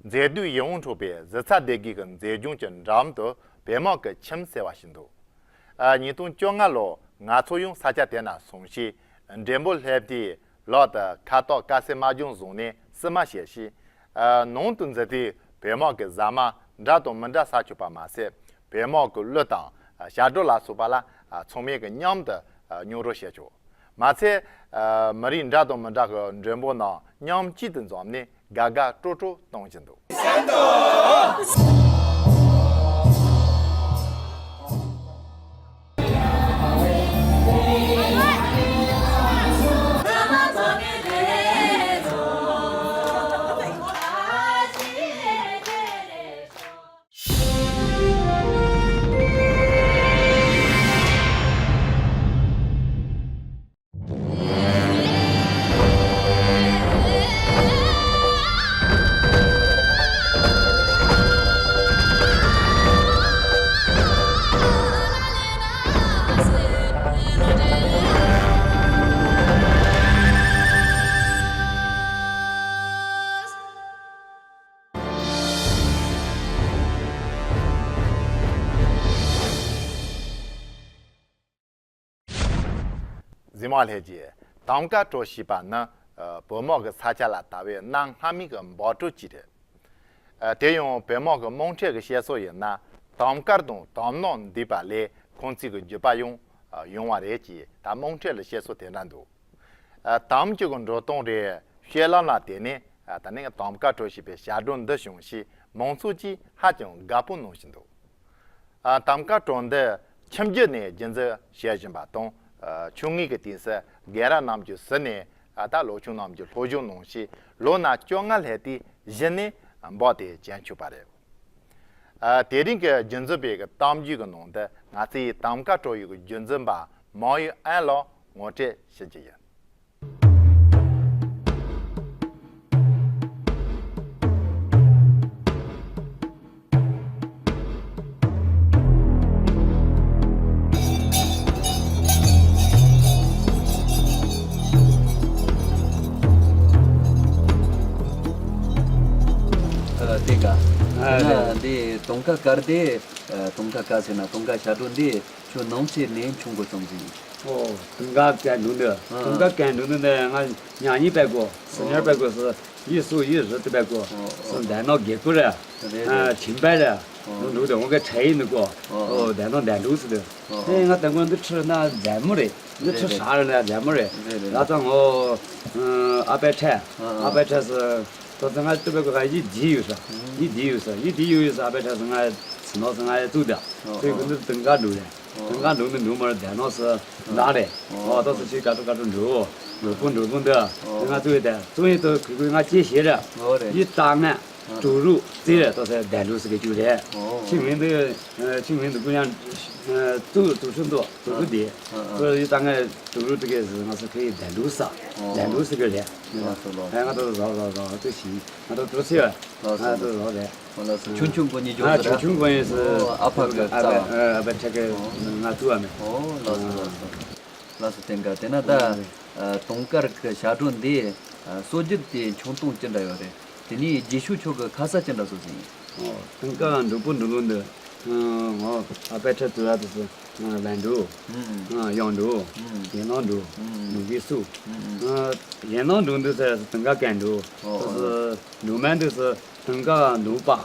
མཛེས་སྡུག་ཡིད་འོང་འཕྲོག་པའི་གཟི་རྩ་སྡེ་དགེ་གི་མཛེས་ལྗོངས་ཀྱི་འགྲམ་དུ་བོད་དམག་གི་ཁྱིམ་ཟེར་བ་ཞིག་འདུག། ཨ། ཉིས་སྟོང་བཅོ་ལྔ་ལོར་ང་ཚོ་ཡང་ས་ཆ་དེ་ན་སོང་རྗེས་མགྲོན་པོ་སླེབས་དུས་ལག་ཏུ་ཁ་དོག་དཀར་སེར་དམར་ལྗང་བཟུང་ནས་བསུ་མ་བྱས་ཤིང་། ཨ། ནང་དུ་འཛུལ་དུས་བོད་དམག་གི་ཟ་མ་འདྲ་དང་མི་འདྲ་ཟ་ཆོག་པ་མ་ཟད། བོད་དམག་གི་གླུ་དང་ཞབས་བྲོ་ལ་སོགས་པ་ལ་ཚང་མས་ཀྱི་མཉམ་དུ་མཉམ་རོལ་བྱེད་ཆོག། མ་ཚད། མི་རིགས་འདྲ་དང་མི་འདྲ་གི་མགྲོན་པོ་རྣམས་མཉམ་གཅིག་ཏུ་འཛོམས་ནས་དགའ་དགའ་སྤྲོ་སྤྲོ་གཏོང་གི་འདུག། གཟིགས་མོ་ལྷན་རྒྱས། དམ་དཀར་སྤྲོ་ཞེས་པ་ནི་ཨ་བོད་དམག་གི་ས་ཆ་ལ་དར་བའི་གནའ་སྔ་མོའི་གི་འབོད་སྒྲ་ཅིག་རེད། ཨ་དེ་ཡང་བོད་དམག་གི་དམག་ཁྲིད་ཀྱི་བཤད་སྲོལ་ཡིན་ན། དམ་དཀར་དང་དམ་ནག་འདུས་པ་ལས་ཁོང་ཚོའི་གི་རྒྱུད་པ་ཡང་ཨ་ཡོང་བ་རེད་ཅེས་ད་དམག་ཁྲིད་ལ་བཤད་སྲོལ་དེ་འདྲ་འདུག་ཨ་དམ་ཆོས་ཀྱི་འགྲོ་སྟངས་རེད། བཤད་ལམ་ལ་བརྟེན་ནས་ཨ་ད་ནི་དམ་དཀར་སྤྲོ་ཞེས་པའི་བྱ་སྒྲོ་འདི་བྱུང་ཞེས་མང་ཚོགས་ཀྱིས་ཧ་ཅང་དགའ་པོ་གནང་བཞིན་འདུག་ཨ་དམ་དཀར་སྤྲོ་འདི་ཁྱིམ་རྒྱུད་ནས་རྒྱུན་འཛིན་བྱེད་བཞིན་པ་དང་། ཨ་ཆུང་ངུའི་གི་དུས་སུ་རྒན་རབས་རྣམས་ཀྱི་ཟུར་ནས་ཨ་ད་སློབ་ཆུང་རྣམས་ཀྱི་སློབ་སྦྱོང་གནང་ཞིང་། ལོ་ན་བཅོ་ལྔ་སླེབས་དུས་གཞི་ནས་འབངས་དེ་བྱང་ཆུབ་པ་རེད། ཨ་དེ་རིང་གི་རྒྱུན་འཛིན་པའི་གི་གཏམ་རྒྱུད་ཀྱི་ནང་དུ་ང་ཚོས་དམ་དཀར་སྤྲོ་ཡི་གི་རྒྱུན་འཛིན་པ་མའོ་ཡུ་ཨན་ལ་ངོ་སྤྲོད་ཞུ་རྒྱུ་ཡིན། ཨ་དེ་ག་ཨ་དེ་ན་དེ་དུང་དཀར་དཀར་དེ། ཨ་དུང་དཀར་དཀར་ཟེར་ན་དུང་དཀར་བྱ་སྒྲོ་འདི་ཁྱོད་ནམ་ཚེ་ནས་མཆོང་དགོས་བསམ་གྱི་ཡིན། ཨོ། དུང་དཀར་དཀར་འདུག་འདི། ཨ་དུང་དཀར་དཀར་འདུག་འདི་ནས་ང་ཉ་གཉིས་པད་གོ་སི་ཉར་པད་གོ་སི་ཡི་སུ་ཡི་རི་ཏི་པད་གོ་སི་འདན་ནོ་དགེ་ཀུ་ར། རེད་རེད། ཨ་ཆིན་པད་ར། ཨོ། འདུག་འདི་འོང་གི་ཁྲ་ཡི་འདུག་གོ་ཨོ། ཨོ་འདན་ནོ་འདན་འདུག་སི་འདུག་ཨོ། ཨེ་ང་དང་གོ་འདི་ཁྲི་ན་རྫ་མོ་རེད། འདི་ཁྲི་ཧྲ་རེད་ན་རྫ་མོ་རེད། རེད་རེད། ལ་ཙང་ངོ་ཨ་པད་ཁྲ། ཨ་པད་ཁྲ་སི། ད་ཚེ་ང་ལྟོས་པའི་གོ་ཡི་དེ་ཡོད་ས། ཡི་དེ་ཡོད་ས། ཡི་དེ་ཡོད་ས་ཨ་པད་ཁྲ་སི་ང་ཚི་ནོ་སི་ང་ཡི་ཙུག་ད། ཨོ། ཚེ་ཨོ། ཀུན་ཏུ་དུང་དཀར་འདུག་རེད། ཨོ། དུང་དཀར་འདུག་ནི་འདུག་མ་རེད་དེ་ནོ་སི་ཨོ། འདག་རེད། ཨོ། ཨོ་ད་སི་ཆི་ཀ་ཀྲུ་ཀ་ཀྲུ་འགྲོ། འགྲོ་ཀུན་འགྲོ་ཀུན་འདུག་ཨོ། ང་ཙུག་ཡི་དེ་ཙུག་ཡི་དུ་ཁུ་ཁུ་ང་ཅི་ཤེས་རེད། ཨོ་རེད། ཡི་ཏག་ང་ཀྲུ་རུ་ཙི་རེད་ད་སི་དེ་འདུག་སི་གི་ཅུ་རེད། ཨོ། ཆིང་ཝིན་དུ་ཆིང་ཝིན་དུ་ཀུ་ཡང་ཙུག་ཙུག་ཁྲུན་དུ་ཙུག་ཁུ་དེ། ཨོ། ཙུག་ཡི་ཏག་ང་ཀྲུ་རུ་ཙི་གི་སི་ང་སི་ཁི་དེ་འདུག་ས། ཨོ། དེ་འདུག་སི་གི་རེད། ལགས་སོ་ལགས་སོ། ང་ཚོ་རོགས་རོགས་རོགས་ཏུ་ཞིག་ང་ཚོ་ཏུ་སི་ཡོད། ལགས་སོ་ང་ཚོ་ལགས་སོ། རོགས་རེད། ཨོ་ལགས་སོ། ཆུང་ཆུང་གོ་ཉི་ཇོ་ཨ་ཟེར་ཆུང་ཆུང་གོ་ཡིན་སི། ཨོ་ཨ་ཕ་གི་ཨ་ཕ་ཨ་ཕ་ཆ་གི་ང་ཚོ་ཨ་མེ། ཨོ་ལགས་སོ་ལགས་སོ། ལགས་སོ་དེང་ག་དེ་ན་ད་དུང་དཀར་གི་བྱ་སྒྲོ་འདི་སྲོལ་རྒྱུན་དེ་འཁྱོངས་སྟངས་ཅི་འདྲ་ཡོད་རེད། དེ་ནས་རྗེས་ཤུལ་ཁྱོད་ཀྱི་ཁ་ས་ཅི་འདྲ་བཟོ་ཟིན་ཡིན། ཨོ་དུང་དཀར་འབྲུག་པོ་འབྲུག་ལུང་འདི། ཨོ་ཨ་ཕ་ཆ་ཚོ་ཡ་དུ་སི། ལན་འགྲོ། ཡང་འགྲོ། ཡན་ནང་འགྲོ། ནུབ་ཀྱི་སུ། ཡན་ནང་འགྲོ་འདུག་ཟེར་དུང་དཀར་གན་འགྲོ། ཨོ། ཏོ་སི་འགྲོ་མ་འདུག་ཟེར་དུང་དཀར་འགྲོ་པ།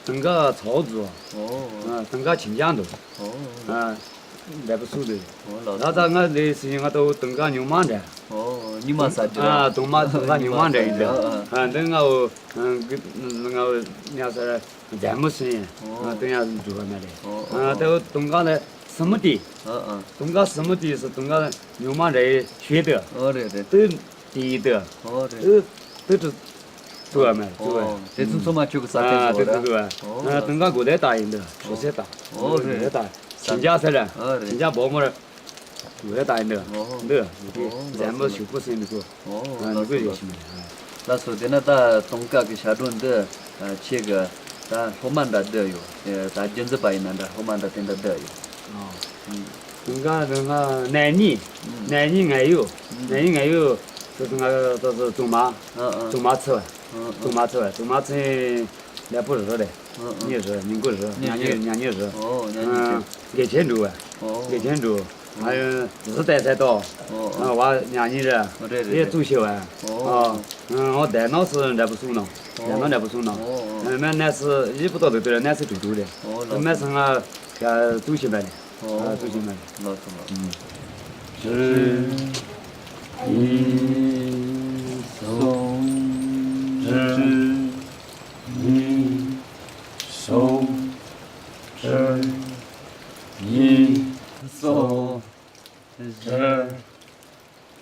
དུང་དཀར་ཚོགས་རྫོགས། དུང་དཀར་ཆིན་ཅང་འདུག་འདས་པོ་སུ་འདུག་ད་ལྟ་ང་ལས་སི་ང་ཏོ་དུང་དཀར་ཉུང་མ་འདྲ། ཉི་མ་ས་ཅི་ར། དུང་མ་དུང་དཀར་ཉུང་མ་འདྲ་ཡིན་འདུག་འདི་ང་འོ། ང་འོ་ཉ་ས་ར། རྫ་མོ་སྲིན། ཨོ། སྟོན་ཡག་འགྲུལ་བ་མ་རེད། ཨོ། ཨ་ད་འོ་དུང་དཀར་ལ་སི་མོ་ཏི། ཨ་ཨ། དུང་དཀར་སི་མོ་ཏི་སི་དུང་དཀར་ཉུང་མ་རེད་ཤེས་དུ། ཨོ་རེད་རེད། ཏི་ཏི་དུ། ཨོ་རེད། ཏི་ཏི་ཏི་ཏི་ཏུ་བ་མ་ཏུ་བ། ཨོ། དེ་ཚོ་ཚང་མ་ཁྱོད་ཀྱི་ས་ཨ་ཏི་ཏི་ཏི་ཏུ་བ། ཨོ། ཨ་དུང་དཀར་གོ་ལེ་ཏ་ཡིན་དུ་ཆོ་སེ་ཏ། ཨོ་རེད། གོ་ལེ་ཏ། ཨོ་རེད། ཆིན་ཅ་ས་ར། ཨོ་རེད། ཆིན་ཅ་བོ་མོ་ར། ཝེ་ཏ་ཡིན་འདི། ཨོ། འདི་ཨོ། རྫ་མོ་ཞིག་པོ་སེང་འདི་གོ་ཨོ། ཨ་འདི་གོ་ཡོད་ཤི་མ་རེད། ལགས་སོ། དེ་ན་ད་དུང་དཀར་གི་བྱ་སྒྲོ་འདི་ཨ་ཁྱེད་གི་ད་སློབ་མ་འདྲ་བསྡད་ཡོད། ཨ་ད་རྒྱུན་འཛིན་པ་ཡིན་ན་འདྲ་སློབ་མ་འདྲ་དེ་འདྲ་བསྡད་ཡོད། ཨོ། དུང་དཀར་དུང་དཀར་ནས་ནི། ནས་ནི་ང་ཡོད། ནས་ནི་ང་ཡོད། དུ་དུང་ང་དུ་དུ་དུང་མ། ཨ་ཨ། དུང་མ་ཚི་བ། དུང་མ་ཚི་བ་དུང་མ་ཚི་ལེ་པོ་རི་རེད། ཨ་ཨ། ཉི་རི་ཉིན་གུང་རི་ཉི་ཉ་ཉི་ཉི་ཉ་ཉི་རི། ཨོ་ཉ་ཉི་རི། དགེ་ཆེན་འགྲོ་བ། ཨོ། དགེ་ཆེན་འགྲོ། ཨ་ཡོན་ཟི་ཏའི་སའི་ཏོ། ཨོ་ཨོ། ཨ་བ་ཉ་ཉི་ར། ཨོ་རེད་རེད་ཡེ་རེད། ཙུ་ཤེ་བ། ཨོ། ཨོ་ཨོ་དེ་ནོ་སི་འདྲ་པོ་སུ་ནོ། ཨོ། དེ་ནོ་འདྲ་པོ་སུ་ནོ། ཨོ་ཨོ། ཨ་མེ་ནེ་སི་ཡི་པུ་ཏོ་དུ་ཏུ་ར་ནེ་སི་དུ་དུ་རེ། ཨོ་ལགས་སོ། མེ་སི་ང་ག་ཙུ་ཤེ་བ་རེ། ཨོ་ཨ་ཙུ་ཤེ་བ་རེ། ལགས་སོ་ལགས་སོ། ཨུམ། ཞི། ཉི། གསུམ། བཞི། དྲུག་གཉིས། གསུམ། བཞི།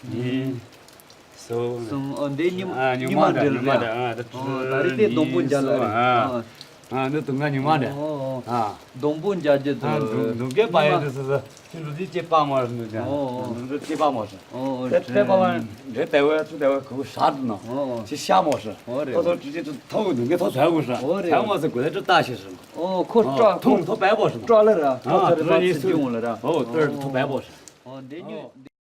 གཉིས། གསུམ། གསུམ། ཨོ། འདི་ཉི་མ། ཨ། ཉི་མ་འདྲ། ཉི་མ་འདྲ། ཨ། ད་ཨོ། ད་རེས་དེ་སྡོང་པོ་མཇལ་ལ་རེད། ཨ། ཨ། འདི་དུང་ག་ཉི་མ་འདྲ། ཨོ། ཨོ། ཨ། སྡོང་པོ་མཇལ་རྒྱུ་དུ། ཨ། སྡོང་སྡོང་གའི་པ་ཡ་དུ་སུ་སུ་ཁྱི་འགྲོ་དུས་སྐྱེས་པ་མ་རེད་འདུག་ཅང་། ཨོ། ཨོ། འགྲོ་དུས་སྐྱེས་པ་མ་རེད། ཨོ། ཨོ། དེ་དེ་པ་ལ་འདྲེ་དེ་བས་ཚུ་དེ་བས་ཁུ་ཤ་འདུག་ནོ། ཨོ། ཨོ། ཅི་ཤ་མ་རེད། ཨོ། རེད། ཐོ་ཐོ་ཅི་ཅི་ཐོ་ཐོ་འདུག་གའི་ཐོ་ཚ་གུ་ཤ། ཨོ། རེད། ཚ་མ་ཟེར་གུ་ལེ་ཅི་ལྟ་ཤེས་སོང་། ཨོ། ཁོ་སྐྲ་ཐུང་ཐུང་བས་པོ་ཤི། སྐྲ་ལ་ར། ཨ། སྐྲ་ཚ་རེ་ཚ་ཚིག་ཅུང་ལ་ར། ཨོ། སྐྲ་ཐུང་བས་པོ་ཤི། ཨོ། འདི་ཉོས།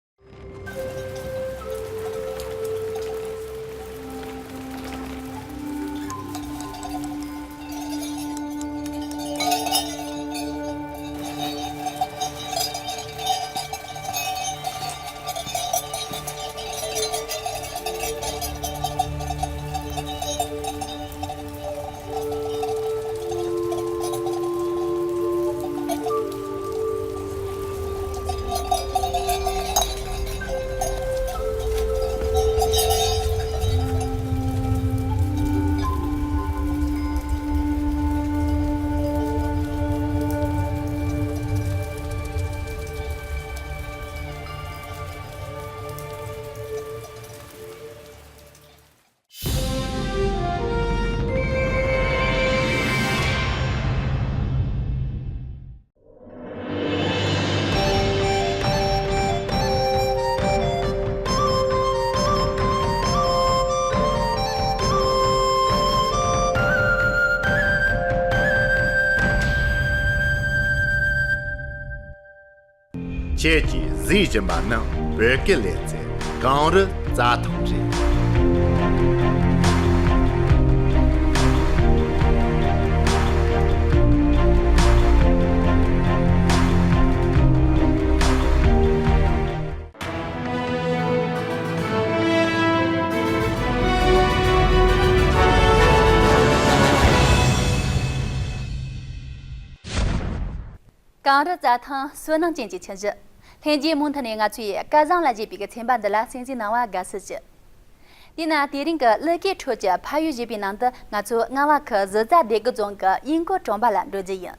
ཁྱེད་ཀྱིས་གཟིགས་བཞིན་པ་ནི་བོད་སྐད་ལེ་ཚན་གངས་རི་རྩྭ་ཐང་རེད། གངས་རི་རྩྭ་ཐང་བསོད་ནམས་ཅན་གྱི་ཁྱིམ་གཞི། ལྷན་རྒྱས་མུ་མཐུད་ནས་ང་ཚོའི་སྐལ་བཟང་ལ་བཞད་པའི་ཚན་པ་འདི་ལ་གསན་གཟིགས་གནང་བ་དགའ་བསུ་ཞུ། དེས་ན་དེ་རིང་གི་གླུ་སྐད་ཁྲོད་ཀྱི་ཕ་ཡུལ་ཞེས་པའི་ནང་དུ་ང་ཚོ་རྔ་བ་ཁུལ་གཟི་རྩ་སྡེ་དགུ་རྫོང་གི་དབྱིན་ཀོང་གྲོང་པ་ལ་འགྲོ་རྒྱུ་ཡིན།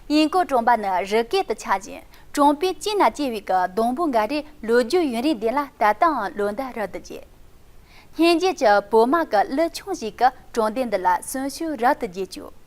དབྱིན་ཀོང་གྲོང་པ་ནི་རི་སྐེད་དུ་ཆགས་ཤིང་གྲོང་པའི་དཀྱིལ་ན་སྐྱེས་པའི་གི་སྡོང་པོ་འགའ་རེ་ལོ་རྒྱུས་ཡུན་རིང་ལྡན་ལ་ད་ལྟའང་ལོ་ཟླ་རབ་ཏུ་རྒྱས། སྙན་རྒྱན་གྱི་བོད་དམག་གི་གླུ་ཆུང་ཞིག་གིས་གྲོང་སྡེ་འདི་ལ་གསོན་ཤུགས་རབ་ཏུ་རྒྱས་བྱུང་།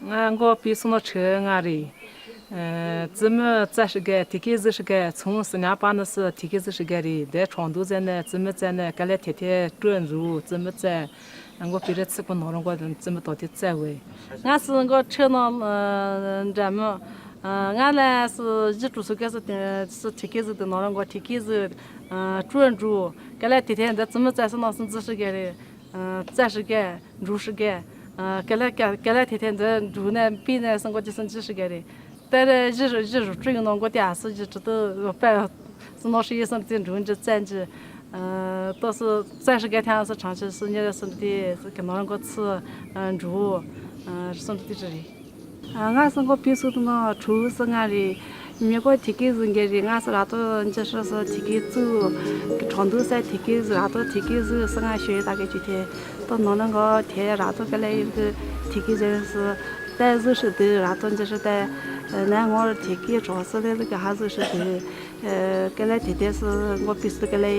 ང་མགོ་པི་སོ་ནོ་ཁྲི་ང་རེད། ཨ། བཙུན་མོ་རྩ་ཧྲི་ག་ཐི་ཁེ་ཟི་ཧྲི་ག་ཚོང་སི་ང་པ་ནི་སི་ཐི་ཁེ་ཟི་ཧྲི་ག་རེད། དེ་ཁྲོང་དུ་ཙེ་ནི་བཙུན་མོ་ཙེ་ནི་ཀ་ལེ་ཐེ་ཐེ་ཀྲོན་རུ་བཙུན་མོ་ཙེ། ང་མགོ་པི་རེ་ཚིག་པོ་ནོ་རོང་གོ་བཙུན་མོ་དོ་ཐེ་ཙེ་ཝེ། ང་སི་མགོ་ཁྲི་ནོ་འདྲ་མོ། ང་ལ་སི་ཇི་ཀྲུ་སུ་ཀེ་སི་སི་ཐི་ཁེ་ཟི་དེ་ནོ་རོང་གོ་ཐི་ཁེ་ཟི་ཀྲོན་རུ་ཀ་ལེ་ཐེ་ཐེ་འདི་བཙུན་མོ་ཙེ་སི་ནོ་སི་ཛི་ཧྲི་ག་རེད། ཨ། བཙལ་ཧྲི་གེ། འགྲུལ་ཧྲི་གེ། ཨ། ག་ལེ་ག་ག་ལེ་ཐེ་ཐེ་འདི་འགྲུལ་ནས་པི་ནས་སང་གོ་ཅི་སང་ཅི་ཧྲི་གེ་རེད། ཏེ་རེ་གཞི་གཞི་རུ་ཀྲུང་ནང་གོ་ཏེ་ཨ་སི་གཞི་ཁྲི་ཏུ་པད་སི་ནོ་ཧྲི་ཡི་སང་ཏེ་འགྲུལ་འཇི་བཙན་གྱི། ཨ། ཏོ་སི་བཙལ་ཧྲི་གེ་ཐང་སི་གྲང་ཆེ་སི་ཉེ་རེ་སང་ཏེ་སི་གི་ནང་གོ་ཚི། ཨ། འགྲུལ། ཨ། སང་ཏེ་ཏི་ཧྲི་རེད། ང་སང་གོ་པི་སུ་དུ་ནོ་ཁྲུ་སི་ང་རེད། མི་གོ་ཐི་ཀི་ཟིན་གེ་རེད། ང་སི་ར་ཏོ་འཇི་ཧྲི་སི་ཐི་ཀི་ཙུ། གྲོང་དུ་སེ་ཐི་ཀི་ཟི་ར་ཏོ་ཐི་ཀི་ཟི་སི་ང་ཤོད་ད་གེ་ཅི་ཐེ། ཏོ་ནོ་ནང་གོ་ཐེ་ར་ཏོ་ག་ལེ་ཡིན་གི་ཐི་ཀི་ཟི་སི་ཏེ་ཟི་ཧྲི་དུ་ར་ཏོ་འཇི་ཧྲི་ཏེ། ནས་ངོར་ཐི་ཀི་གྲོ་སི་ལེ་ལི་གི་ཧ་ཟི་ཧྲི་དུ། ག་ལེ་ཐེ་ཐེ་སི་ངོ་པི་སི་ག་ལེ་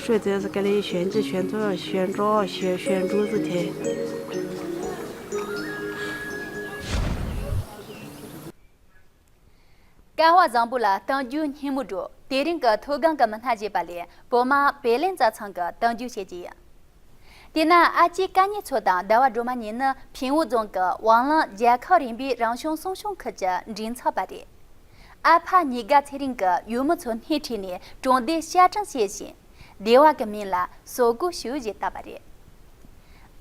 ཧྲོད་ཙེ་སི་ག་ལེ་ཞོན་ཅི་ཞོན་ཙོ་ཞོན་འགྲོ་ཞོན་འགྲོ་ཟི་ཐེ། ཀ་བ་བཟང་པོ་ལ་གཏམ་རྒྱུད་སྙན་མོ་འགྲོ། དེ་རིང་གི་མཐོ་སྒང་གི་མི་སྣ་ཞེས་པ་ལས་བོད་མ་བེ་ལེན་རྩ་ཚང་གི་གཏམ་རྒྱུད་བཤད་ཀྱི་ཡིན། དེས་ན་ཨ་ཅེ་ཀ་ཉེ་མཚོ་དང་ཟླ་བ་སྒྲོལ་མ་གཉིས་ནི་ཕིང་ཝུ་རྫོང་གི་ཝང་ལང་རྒྱལ་ཁབ་རིམ་པའི་རང་སྐྱོང་སྲུང་སྐྱོང་ཁུལ་གྱི་མགྲིན་ཚབ་པ་རེད། ཨ་ཕ་ཉི་དགའ་ཚེ་རིང་གི་ཡུལ་མི་ཚོ་སྣེ་ཁྲིད་ནས་གྲོང་སྡེ་བཤད་གྲྭ་བྱས་ཤིང་། སྡེ་བ་གི་མིང་ལ་སོ་དགུ་ཞུ་ཞེས་བཏགས་པ་རེད།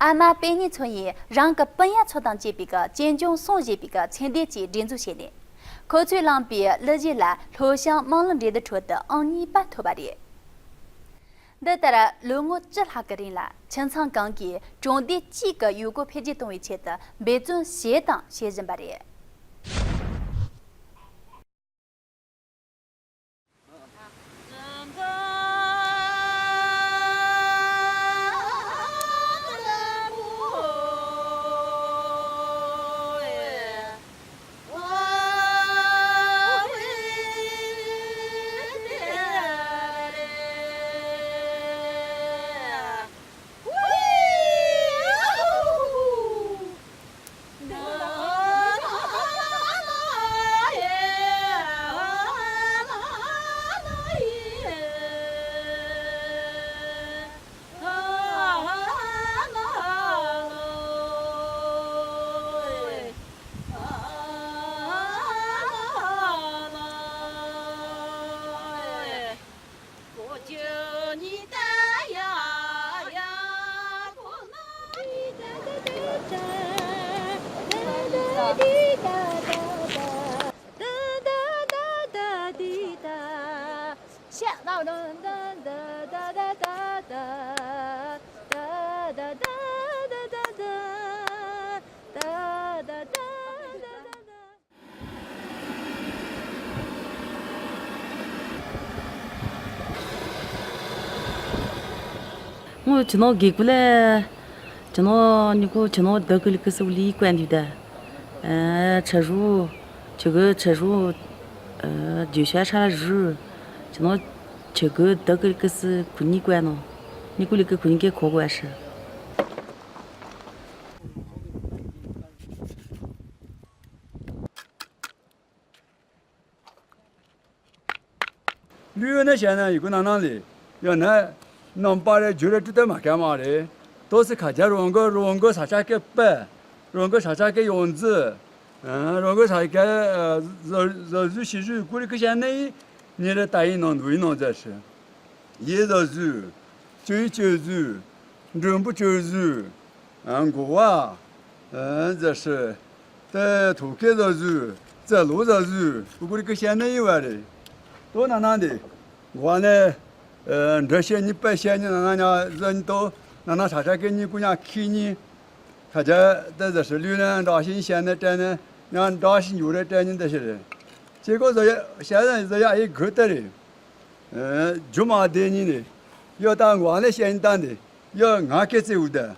ཨ་མ་པེ་ཉི་མཚོ་ཡིས་རང་གི་སྤུན་ཡ་ཚོ་དང་བཅས་པའི་གཅེན་གཅུང་སྲུང་ཞེས་པའི་ཚེ་འདས་ཀྱི་སྒྲིག་འཛུགས་བྱས་ནས། ཁོ་ཚོས་བླངས་པའི་གླུ་གཞས་ལ་ལྷོ་ཞང་དམངས་གླུ་འགྲན་བསྡུར་ཁྲོད་དུ་ཨང་གཉིས་པ་ཐོབ་པ་རེད། འདི་ལྟར་ལོ་ངོ་བཅུ་ལྷག་གི་རིང་ལ་ཁྱིམ་ཚང་གང་གིས་གྲོང་སྡེ་གཅིག་གི་ཡུལ་སྐོར་འཕེལ་རྒྱས་གཏོང་བའི་ཆེད་དུ་འབད་བརྩོན་བྱས་དང་བྱེད་བཞིན་པ་རེད། ངོ་ཆུ་ནོ་གི་ཀུ་ལེ། ཆུ་ནོ་ཉི་ཀུ་ཆུ་ནོ་ད་ཀུ་ལི་ཀུ་སུ་ལི་ཀུན་དུ་ད། ཨ། ཆ་རུ། ཆུ་གུ་ཆ་རུ། ཨ། རྒྱུ་ཤ་ཆ་རུ། ཆུ་ནོ་ཆུ་གུ་ད་ཀུ་ལི་ཀུ་སུ་ཀུ་ཉི་ཀུན་ནོ། ཉི་ཀུ་ལི་ཀུ་ཀུ་ཉི་ཀེ་ཁོ་ཀུ་ཨ་ཤི། ལུས་ཡོད་ན་བྱས་ན་ཡི་གུ་ནང་ནང་ལས་ཡོད་ན་རྣམ་པ་རེ་རྒྱུ་རེ་ཏུ་ཏེ་མ་ཁྱད་མ་རེད། ཏོག་སི་ཁ་རྒྱ་རོང་གོ་རོང་གོ་ས་ཆ་ཀེ་པེ། རོང་གོ་ས་ཆ་ཀེ་ཡོང་ཛི། རོང་གོ་ས་ཆ་ཀེ་ཟ་ཟ་ཟུ་ཤི་ཟུ་ཀུ་རི་ཀི་བྱས་ན་ཡི་ཉེ་རེ་ཏ་ཡིན་ནང་འདུ་ཡིན་ནང་ཛ་ཤི། ཡེ་ཟ་ཟུ། ཅོ་ཡི་ཅོ་ཟུ། མགྲོན་པོ་ཅོ་ཟུ། ཨ། མགོ་བ། ཨ། ཛ་ཧྲི། ཏེ་ཐུག་ཀེ་ཟ་ཟུ། ཙེ་ལོ་ཟ་ཟུ། ཀུ་ཀུ་རི་ཀི་བཤད་ན་ཡི་བ་རེད། ཏོ་ན་ན་འདི། མགོ་བ་ནས། ཨ། འདྲ་བཤད་ནི་པ་བཤད་ནི་ན་ན་ཉ་ཟ་ནི་ཏོ། ན་ན་ས་ཆ་ཀེ་ནི་ཀུ་ཉ་ཁི་ནི། ཁ་ཇ་ཏེ་ཛ་ཧྲི་ལུས་ནས་འདྲ་ཤིང་བཤད་ནི་དྲན་ནི་ཉ་འདྲ་ཤིང་ཡོད་རེད་དྲན་ནི་འདི་ཤི་རེད། ཅི་གོ་ཟ་ཡ་བཤད་ན་ཟ་ཡ་ཡི་གུ་ཏེ་རེད། ཨ། རྒྱུ་མ་བདེ་ཉིན་ནི། ཡོ་ད་ངོ་ནས་བཤད་ཉིན་ད་འདི། ཡོ་ང་སྐད་ཚེ་འུ་ད།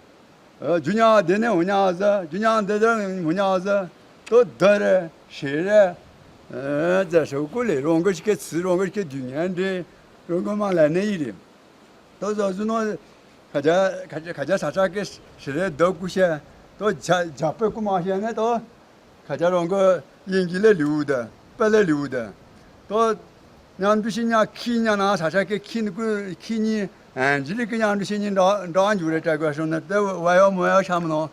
རྒྱུ་ཉག་བདེ་ནས་འུ་ཉག་ཟ། རྒྱུ་ཉག་བདེ་ཟ་འུ་ཉག་ཟ། ཏོ་ད་རེ་ཤེས་རེ། ཨ། ཛ་ཧྲི་ཀུ་ལེ་རོང་གོ་ཞིག་གི་ཚི་རོང་གོ་ཞིག་གི་དུས་ངན་འདྲེ། རོང་གོ་མ་ལ་ནས་ཡི་རེ། ཏོ་ཟ་ཟུ་ནོ། ཁ་ཇ་ཁ་ཇ་ཁ་ཇ་ས་ཆ་ཀེ་ཤི་རེ་ད་ཀུ་ཤ། ཏོ་ཇ་ཇ་པེ་ཀུ་མ་ཤ་ནས་ཏོ། ཁ་ཇ་རང་གི་དབྱིན་ཇི་ལས་ལེའུ་དང་དཔེ་ལས་ལེའུ་དང་། ཏོ། མཉམ་དུ་ཤི་ཉག་ཁི་ཉག་ན་ས་ཆ་ཀེ་ཁི་ནི་ཀུ་ཁི་ཉི་ཨན་ཇི་ལི་ཀི་མཉམ་དུ་ཤི་ཉི་འདྲ་འདྲ་འཇུ་རེ་ཏྲ་གོ་ཤོ་ན་ཏེ་བ་ཡོ་མོ་ཡོ་ཤམ་ནོ།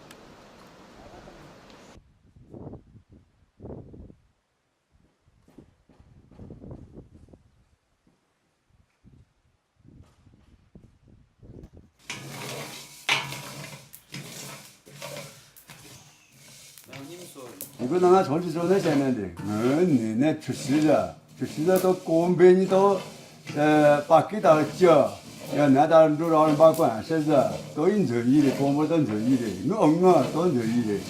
ཡི་གུ་ནང་ན་ཆོང་ཅི་ཆོང་ནས་བཤད་ན་འདི་ངོས་ནས་ནས་ཆུ་ཤི་ལ་ཆུ་ཤི་ལ་ཏོ་ཀོང་པེ་ནི་ཏོ་པ་ཀི་ཏ་ལ་ཅི་ཡ་ན་ད་འགྲོ་རང་རང་པ་ཀོན་ཤེ་ཟ་ཏོ་ཡི་མཛོད་ཡི་རེད། ཀོང་པོ་ཏོ་མཛོད་ཡི་རེད། ངོ་ངོ་ཏོ་མཛོད་ཡི་རེད།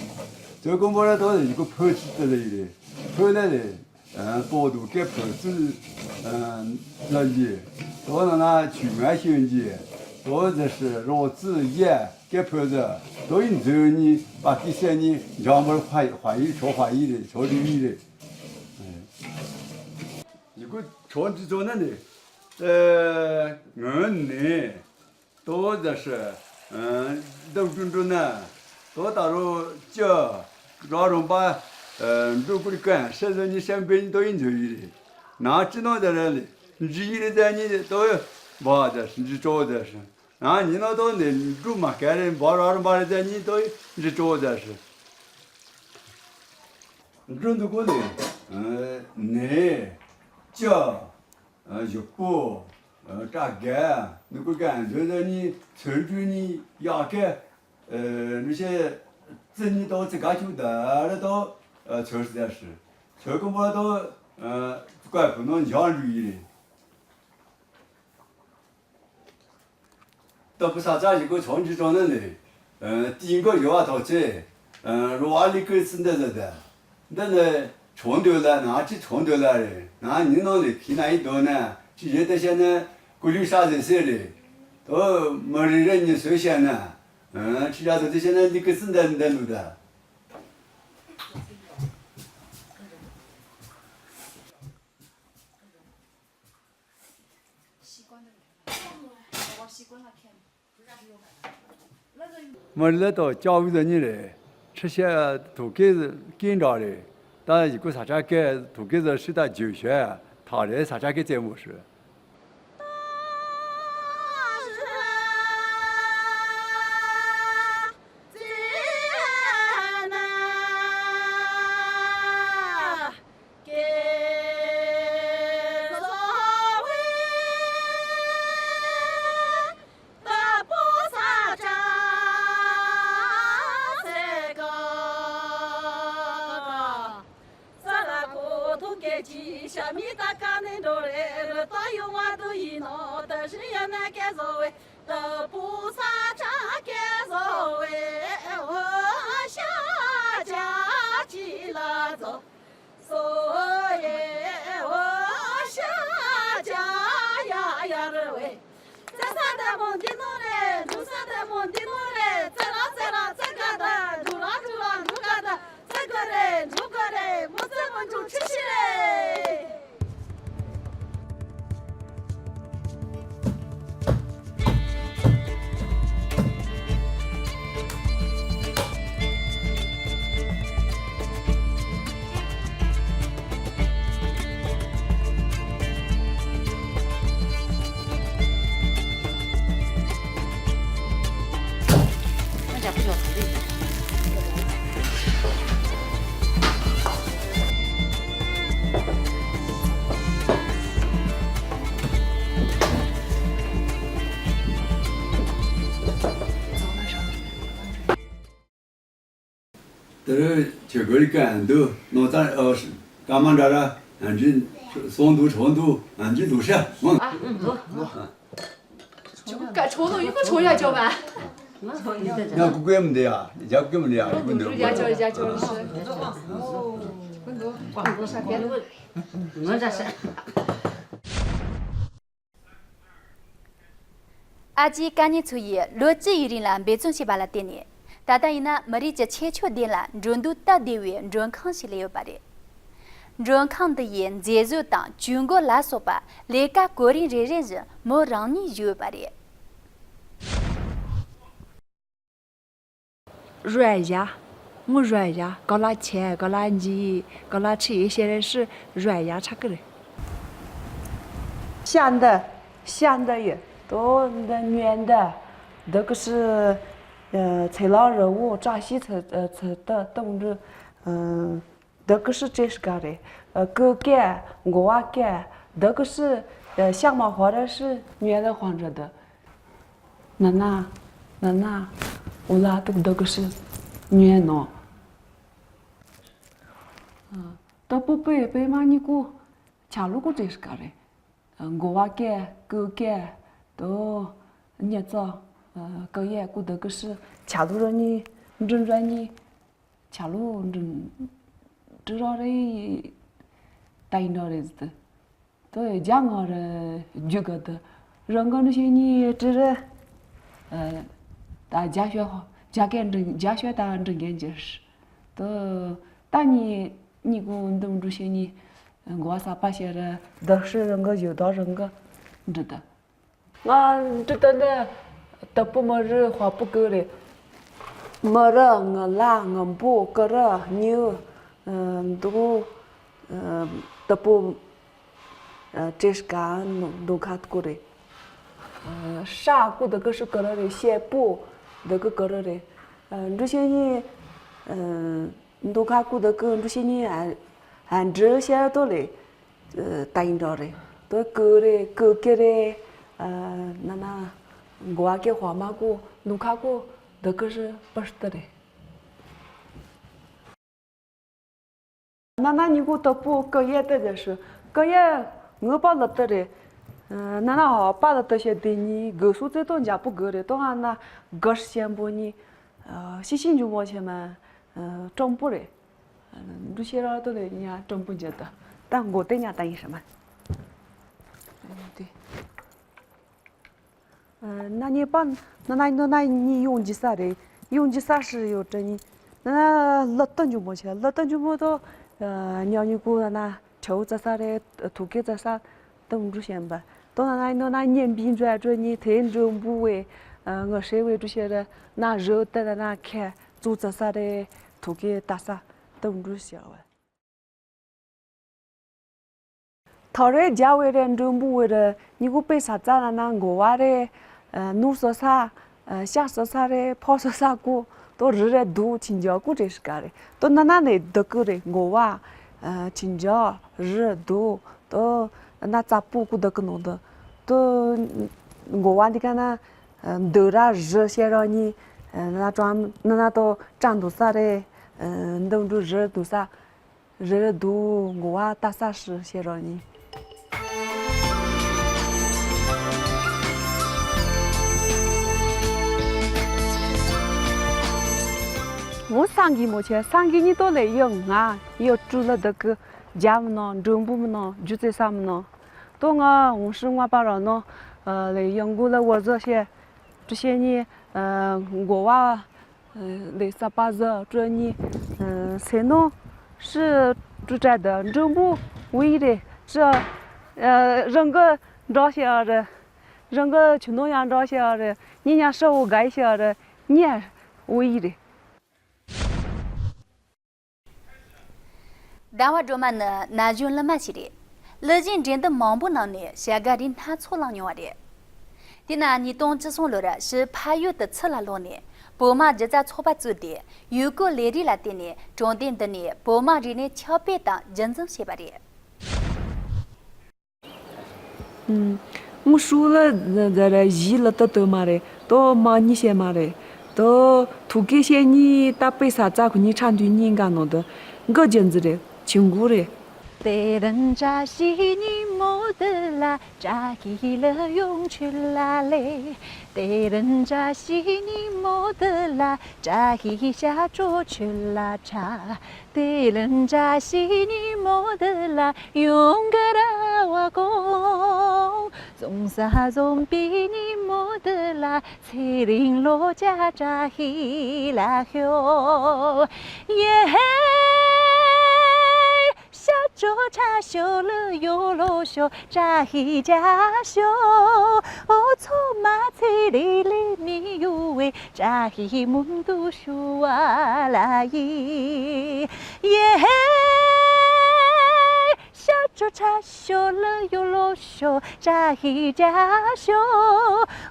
ཏོ་ཀོང་པོ་ར་ཏོ་ཡི་གུ་ཕོ་ཅི་ཏི་ལ་ཡི་རེད། ཕོ་ལ་རེད། པོ་དུ་ཀེ་ཕོ་ཙི་ལ་ཡི་ཏོ་ན་ན་ཆུ་ང་ཤོན་ཅི་ཏོ་ཛ་ཤི་རོ་ཙི་ཡ། ཀེ་ཕོ་ཟ་ཏོ་ཡི་མཛོད་ཉི་པ་ཀི་སེ་ཉི་འཇམ་པོར་ཧ་ཧ་ཡི་ཆོ་ཧ་ཡི་རེད། ཆོ་རི་ཡི་རེད། ཡི་གུ་ཆོ་འདི་ཚོ་ན་ནི་ངོས་ནས་ཏོ་ཟ་ཤི་འདབ་ཀྲུང་ཀྲུང་ན་ཏོ་ད་རོ་ཅི་རོ་རོང་པ་འབྲུ་ཀུར་ཀན་ཤེ་ཟ་ཉི་ཤན་པེ་ཉི་ཏོ་ཡི་མཛོད་ཡི་རེད། ན་ཅི་ནོ་ཟ་ར་ལི་འཇི་ཡི་རེད། ཟ་ཉི་ཏོ་བ་ཟ་ཤི་འཇི་ཅོ་ཟ་ཤི། ང་ཉི་ནོ་ཏོ་ནི་འབྲུ་མ་ཀ་རེ་འབར་བར་འབར་རེ་ཉི་ཏོ་འཇི་ཅོ་ཟ་ཤི། འབྲུ་འདུ་ཀོ་ནི་ནེ་ཅ་བཞི་པོ་ཏྲ་ག་འདུ་ཀོ་ག་འདུ་ཟ་ཉི་ཚོན་འབྲུ་ཉི་ཡག་གེ་འདུ་ཤེ་ཙི་ཉི་ཏོ་ཙི་ག་ཆུ་ད་རེ་ཏོ་ཚོན་ཟ་ཤི། ཚོན་ཀོ་པ་ཏོ་ཀ་བུ་ནོ་འཇང་འབྲུ་ཡི་རེད། ཏོ་བུ་ས་ཆ་ཞིག་གོ་ཆོང་ཅི་ཆོང་ནི་ནི། ཏིང་གོ་ཡོ་བ་ཐོག་ཆེ། རོ་ཨ་ལི་ཀི་སི་འདི་ལ་ད། འདི་ནི་ཆོང་འདོད་ལ་ན་ཅི་ཆོང་འདོད་ལ་རེད། ན་ཉི་ནང་ལས་ཁི་ན་ཡི་དོ་ན་ཅི་ཡེ་ཏེ་བཤད་ན་ཀུ་ལི་ཧྲ་ཟེ་སེ་རེད། ཏོ་མ་རི་རེ་ཉི་སོས་བཤད་ན། ཅི་ཡ་ཟེ་ཏེ་བཤད་ན་ལི་ཀི་སི་འདི་འདི་ལུ་ད། མ་ལ་དོ་ལྕགས་བུ་ཟ་ཉི་རེད། ཁྲི་ཤ་དུ་ཀེ་ཀིན་འདྲ་རེད། ད་ཡི་གུ་ས་ཆ་ཀེ་དུ་ཀེ་ཟ་ཧྲི་ད་ཇུ་ཤ་ཐག་རེད། ས་ཆ་ཀེ་རྩེ་མོ་ཧྲི། དེ་རུ་ཆོས་གོས་རིགས་གང་འདུག་ནོར་རྩ་ཨོ་སྐར་མ་འདྲ་ར་ཨན་ཅི་སོང་འདུག་གྲོན་འདུག་ཨན་ཅི་འདུག་ཤ་མང་། ཆོག་ག་ཆོག་ནོ་ཡིན་པ་ཆོག་ཡ་ཅོ་བ། ཡ་ཀུ་ཀུ་ཡ་མི་འདི་ཡ་ཡ་ཀུ་ཀུ་མི་འདི་ཡ་ཡ་ཀུ་འདི་ཡ་ཅོ་ཡ་ཅོ་ཨ་ཅེ་ཀ་ཉེ་ཚོ་ཡིས་ལོ་བཅུ་ཡི་རིང་ལ་འབད་བརྩོན་བྱས་པ་ལ་བརྟེན་ནས། ད་ལྟ་ཡིན་ན་མི་རིགས་ཀྱི་ཁྱད་ཆོས་ལྡན་ལ་འགྲོ་འདུག་སྟབས་བདེ་བའི་མགྲོན་ཁང་ཞིག་སླེབས་ཡོད་པ་རེད། མགྲོན་ཁང་འདི་ཡི་མཛེས་བཟོ་དང་ཇུས་འགོད་ལ་སོགས་པ་ལས་ཀ་གོ་རིམ་རེ་རེ་བཞིན་མོ་རང་ཉིད་ཞུས་ཡོད་པ་རེད། 软呀，我软呀，搞拉钱，搞拉泥，搞拉车，现在是软呀，差个嘞。 ཤ་འདི། ཤ་འདི་ཡི། དོ་འདི་ཉོན་འདི། འདི་གི་སི། ཚེ་ལ་རི་བོ་བཀྲ་ཤིས་ཚེ་ཚེ་ཏི་ཏི་འདི། འདི་གི་སི་ཅེས་ག་རེ། ཀི་ཀེ། མགོ་བ་ཀེ། འདི་གི་སི། ཤ་མ་ཧོ་ར་སི་ཉོན་ལ་ཧོན་ར་འདི། ན་ན། ན་ན། འོ་ལ་ཏུ་འདི་གི་སི། ཉོན་ནོ། ཨ། དྭགས་པོ་པོའི་པད་མ་གཉིས་ཀོ་ཆ་ལུགས་ཀོ་བྲིས་ཀ་རེད། ཨ། འགོ་བ་སྐད་སྐུ་སྐད་དོ་ཉི་ཚེ་ཨ་སྐུ་ཡས་ཀོ་དེ་ཀོ་ཧྲི་ཆ་ལུགས་ར་གཉིས་འབྲི་ར་གཉིས་ཆ་ལུགས་འབྲི་འབྲི་ར་རེད། ད་ཡིན་འགྲོ་རེད་ཟེར། དོ་རྒྱ་ངོ་རེ་རྒྱུ་ག་དོ་རང་ག་ནུ་ཤེས་གཉིས་བྲི་རེད། ཨ། ད་རྒྱ་ཤོད་རྒྱ་སྐད་འབྲི་རྒྱ་ཤོད་ད་འབྲི་རྒན་གྱི་རེད། དོ་ད་གཉིས་གཉིས་ཀོ་འདུམ་འགྲུ་ཤེས་གཉིས་འགོ་བ་ས་པ་ཤེས་རེད། དག་ཧྲི་རང་ག་ཡོད་དོ་རང་ག་འབྲི་ད། ང་འབྲི་ད་འདི་དྭགས་པོ་མི་རི་དཔའ་པོ་ཀི་རེད། མི་རི་ངི་ལ་ངི་པོ་ཀི་རི་ཉི་ཨ་འདུག་ཨ་དྭགས་པོ་ཨ་བྲིས་ཀ་འདུག་ཁ་ཀོ་རེད། ཨ་ཧྲ་ཀོ་དེ་ཀོ་ཧྲི་ཀི་རི་རེད། ཤེ་པོ་དེ་ཀོ་ཀི་རི་རེད། ཨ་འགྲུ་ཤེས་གཉིས་ཨ་འདུག་ཁ་ཀོ་དེ་ཀོ་འགྲུ་ཤེས་གཉིས་ཨ་ཨ་འབྲི་ཤེས་དོ་ལེ། ཨ་ད་ཡིན་འགྲོ་རེད། དོ་ཀི་རེད་ཀི་ཀི་རེད། ཨ་ན་ན་འགོ་བ་སྐད་དཔའ་མ་ཀོ་འདུག་ཁ་ཀོ་དེ་ཀོ་ཧྲི་པར་ཏི་རེད། ན་ན་གཉིས་ཀོ་དྭགས་པོ་ཀི་ཡས་ཏི་རེད་ཧྲི། ཀི་ཡས་ངི་པ་ལི་ཏི་རེད། ཨ་ན་ན་ཧོ་པ་ལི་ཏི་ཤེས་དེ་གཉིས་གི་སུ་ཙེ་དོ་འཇའ་པོ་གི་རེད། དོ་ང་ན་གི་ཤེན་པོ་གཉིས། ཨ་ཤི་ཤི་འཇུ་མོ་ཆེ་མ། ཨ་སྤྲང་པོ་རེད། ཨ་འགྲུ་ཤེས་ར་དོ་ལེ་ཉ་སྤྲང་པོ་འཇལ་ད། ད་མགོ་དེ་ཉ་ད་ཡིན་ཧྲི་མ། ཨ་དེ། ཨ་ན་གཉིས་པ་ན་ན་ནོ་ན་གཉིས་ཡོང་རྒྱུ་ས་རེད། ཡོང་རྒྱུ་ས་ཧྲི་ཡོད་དྲ་གཉིས། ན་ན་ལི་ཏི་འཇུ་མོ་ཆེ་ལི་ཏི་འཇུ་མོ་དོ། ཨ་ཉ་གཉིས་ཀོ་ན་ན་ཁྲའུ་ཙ་ས་རེད། ཐུག་ཀེ་ཙ་ས་དུམ་འགྲུ་ཤེན་པ། དོ་ན་ན་ནོ་ན་གཉིས་པི་འགྲོ་ཡ་འགྲོ་གཉིས་དེ་འགྲོ་འབུ་བེ། ཨ་ངི་ཧྲེ་བེ་འགྲུ་ཤེས་རེད། ན་རི་ཏི་ན་ན་ཁེ་ཙུ་ཙ་ས་རེད། ཐུག་ཀེ་ཏ་ས་དུམ་འགྲུ་ཤེ་བེ། ཐག་རེ་རྒྱ་བེ་རེ་འགྲོ་འབུ་བེ་རེ་གཉིས་ཀོ་པེ་ས་ཙ་ན་ན་འགོ་བ་རེ། ཨ་ནུ་སོ་ས། ཨ་ཤ་སོ་ས་རེ་ཕོ་སོ་ས་ཀོ། དོ་རི་རེ་དུ་ཆིན་ཇོ་ཀོ་རེ་ཧྲི་ཀ་རེད། དོ་ན་ན་ནེ་དེ་ཀོ་རེད། འགོ་བ། ཨ་ཆིན་ཇོ་རི་དུ་དོ་ན་ཙ་པུ་ཀོ་དེ་ཀོ་ནོ་དོ། དོ་འགོ་བ་འདི་ཀ་ན་ཨ་འདི་ར་རི་ཤེས་ར་གཉིས། ཨ་ན་ན་ཀྲང་ན་ན་དོ་ཀྲང་དུ་ས་རེད། ཨ་འདི་འགྲུ་རི་དུ་ས། རི་རི་དུ་འགོ་བ་ཏ་ས་ཧྲི་ཤེས་ར་གཉིས། ངོ་སང་གི་མོ་ཆེ་སང་གི་གཉིས་དོ་ལེ་ཡོ་ང་ཡོ་ཀྲུ་ལ་དེ་ཀོ་རྒྱ་མི་ནོ་འགྲོ་འབུ་མི་ནོ་རྒྱུ་ཙེ་ས་མི་ནོ། དོ་ང་འོང་ཧྲི་ང་པ་ར་ནོ། ཨ་ལེ་ཡང་གོ་ལ་བོར་ཟོ་ཤེ། ཀྲུ་ཤེ་གཉིས། ཨ་འགོ་བ། ལེ་ས་པ་ཟ་ཀྲོ་གཉིས། ཨ་སེ་ནོ་ཧྲི་ཀྲུ་ཀྲ་དི་འགྲོ་འབུ་བེ་རེ་ཧྲི། ཨ་རང་གི་འགྲོ་ཤེས་ཨ་རེ། རང་གི་ཆུ་ནོ་ཡང་འགྲོ་ཤེས་ཨ་རེ། གཉིས་ཉ་ཧྲི་བོ་ག་ཡི་ཤེས་ཨ་རེ། གཉིས་བེ་རེ། ཟླ་བ་སྒྲོལ་མ་ནི་ན་གཞོན་གླུ་མ་ཞིག་རེད། གླུ་གཞས་འགྲན་བསྡུར་མང་པོའི་ནང་ནས་བྱ་དགའ་རིགས་སྣ་ཚོགས་བླངས་མྱོང་བ་རེད། དེས་ན་ཉིས་སྟོང་བཅུ་གསུམ་ལོར་ཕྱིར་ཕ་ཡུལ་དུ་ཚུར་ལ་ལོག་ནས་བོད་མ་སྒྱུ་རྩལ་ཚོགས་པ་བཙུགས་ཏེ། ཡུལ་སྐོར་ལས་རིགས་ལ་བརྟེན་ནས་གྲོང་སྡེ་འདི་ནས་བོད་མ་རིག་གནས་ཁྱབ་སྤེལ་དང་རྒྱུན་འཛིན་བྱས་པ་རེད། ཨུམ། ངོ་ཧྲུལ་ལ་ཟ་ར་གཞིས་ལ་ཏི་ཏོ་མ་རེད་དོ། མ་ཉི་ཤེས་མ་རེད་དོ། ཐུག་གེ་ཤེས་གཉིས་ཏ་པེ་ས་ཙ་ཁུ་གཉིས་ཁྲ་འདུས་གཉིས་འགའ་ནོ་དི་འགི་རྒྱུ་འཛི་རེད། ཆི་འགུ་རེད། དེ་རིང་བཀྲ་ཤིས་ཉིན་མོ་འདི་ལ་བཀྲ་ཤིས་ལ་ཡོང་ཆུ་ལ་ལེ། དེ་རིང་བཀྲ་ཤིས་ཉིན་མོ་འདི་ལ་བཀྲ་ཤིས་ཞབས་བྲོ་ཆུ་ལ་ཁྲ། དེ་རིང་བཀྲ་ཤིས་ཉིན་མོ་འདི་ལ་ཡོང་གི་ར་བ་གོ། ཙོང་ས་འཛོམས་པའི་ཉིན་མོ་འདི་ལ་ཚེ་རིང་ལོ་བརྒྱ་བཀྲ་ཤིས་ལ་ཤོག་ཡེ་ཧེ། ཞབས་བྲོ་ཁྲ་ཤོ་ལི་ཡོ་ལོ་ཤོ་བཀྲ་ཤིས་རྒྱ་ཤོ། འོ་ཚོ་མ་ཚེ་རེ་ལེ་མི་ཡོ་བེ་བཀྲ་ཤིས་མུན་དུ་ཤུ་བ་ལ་ཡི་ཡེ་ཧེ། ཞབས་བྲོ་ཁྲ་ཤོ་ལི་ཡོ་ལོ་ཤོ་བཀྲ་ཤིས་རྒྱ་ཤོ།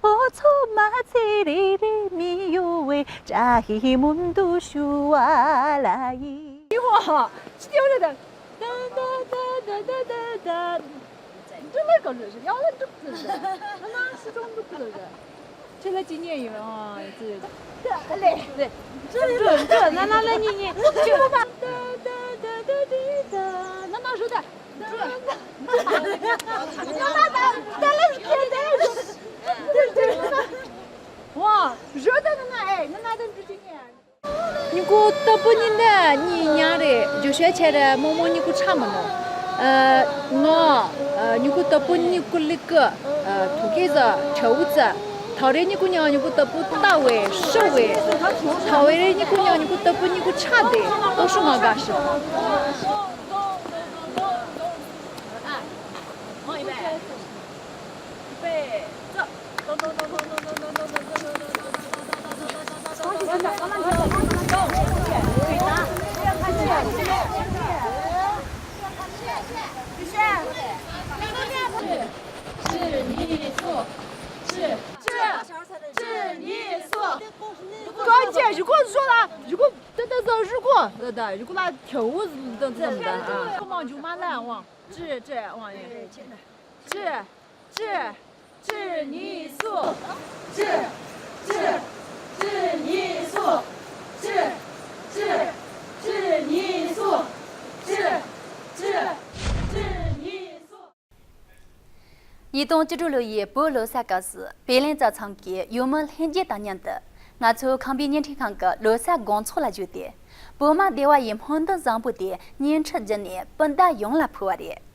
འོ་ཚོ་མ་ཚེ་རེ་རེ་མི་ཡོ་བེ་བཀྲ་ཤིས་མུན་དུ་ཤུ་བ་ལ་ཡི། 给我，去掉了的。哒哒哒哒哒哒哒。你这么搞这是要了这不是？那那是中不可的。这个纪念有啊，这个。对，对，这这那那那你你这个吧。སྨྱུ་གུ་ཏོག་པོ་གཉིས་ནི་གཉིས་ཉག་རེད། རྒྱུ་ཤོད་ཆེ་རེད། མོག་མོག་སྨྱུ་གུ་ཁྲ་མི་ནོ། ཨ། ནོ། ཨ། སྨྱུ་གུ་ཏོག་པོ་གཉིས་ཀུ་ལི་ཀུ། ཨ། ཐུག་གི་ཟ་ཁྲ་བུ་ཙ། ཐའོ་རེ་སྨྱུ་གུ་ཉག་སྨྱུ་གུ་ཏོག་པོ་ཏ་བེ་ཧྲི་བེ། ཐའོ་རེ་སྨྱུ་གུ་ཉག་སྨྱུ་གུ་ཏོག་པོ་སྨྱུ་གུ་ཁྲ་དེ། ཏོག་ཧྲུ་ང་དགའ་ཧྲི། ཀོ་ཅེ་རུ་ཀོ་ཟོ་ལ་རུ་ཀོ་ཏ་ཏ་ཟོ་རུ་ཀོ་ཏ་ཏ་རུ་ཀོ་ལ་ཁྱོ་བོ་ཏ་ཏ་ཟོ་མི་ད་ཨ་ཁོ་མང་ཇུ་མ་ལ་ཝང་ཅི་ཅི་ཝང་ཡེ་ཅི་ཅི་ཅི་གཉིས་སོ། ཅི་ཅི་ཅི་གཉིས་སོ། ཅི་ཅི་ཅི་གཉིས་སོ། ཅི་ཅི་ཅི་གཉིས་སོ། ཉིས་སྟོང་བཅུ་དྲུག་ལོ་ཡི་བོད་ལོ་གསར་སྐབས་སུ་བེ་ལེན་རྩྭ་ཐང་གི་ཡུལ་མི་ལྷན་རྒྱས་དང་མཉམ་དུ་ང་ཚོ་ཁམས་པའི་བརྙན་འཕྲིན་ཁང་གི་ལོ་གསར་དགོང་ཚོགས་ལ་བཞུགས་ཏེ། བོད་མ་སྡེ་བ་ཡི་སྨོན་འདུན་བཟང་པོ་དེ་བརྙན་འཕྲིན་བརྒྱུད་ནས་སྤུན་ཟླ་ཡོངས་ལ་ཕུལ་བ་རེད།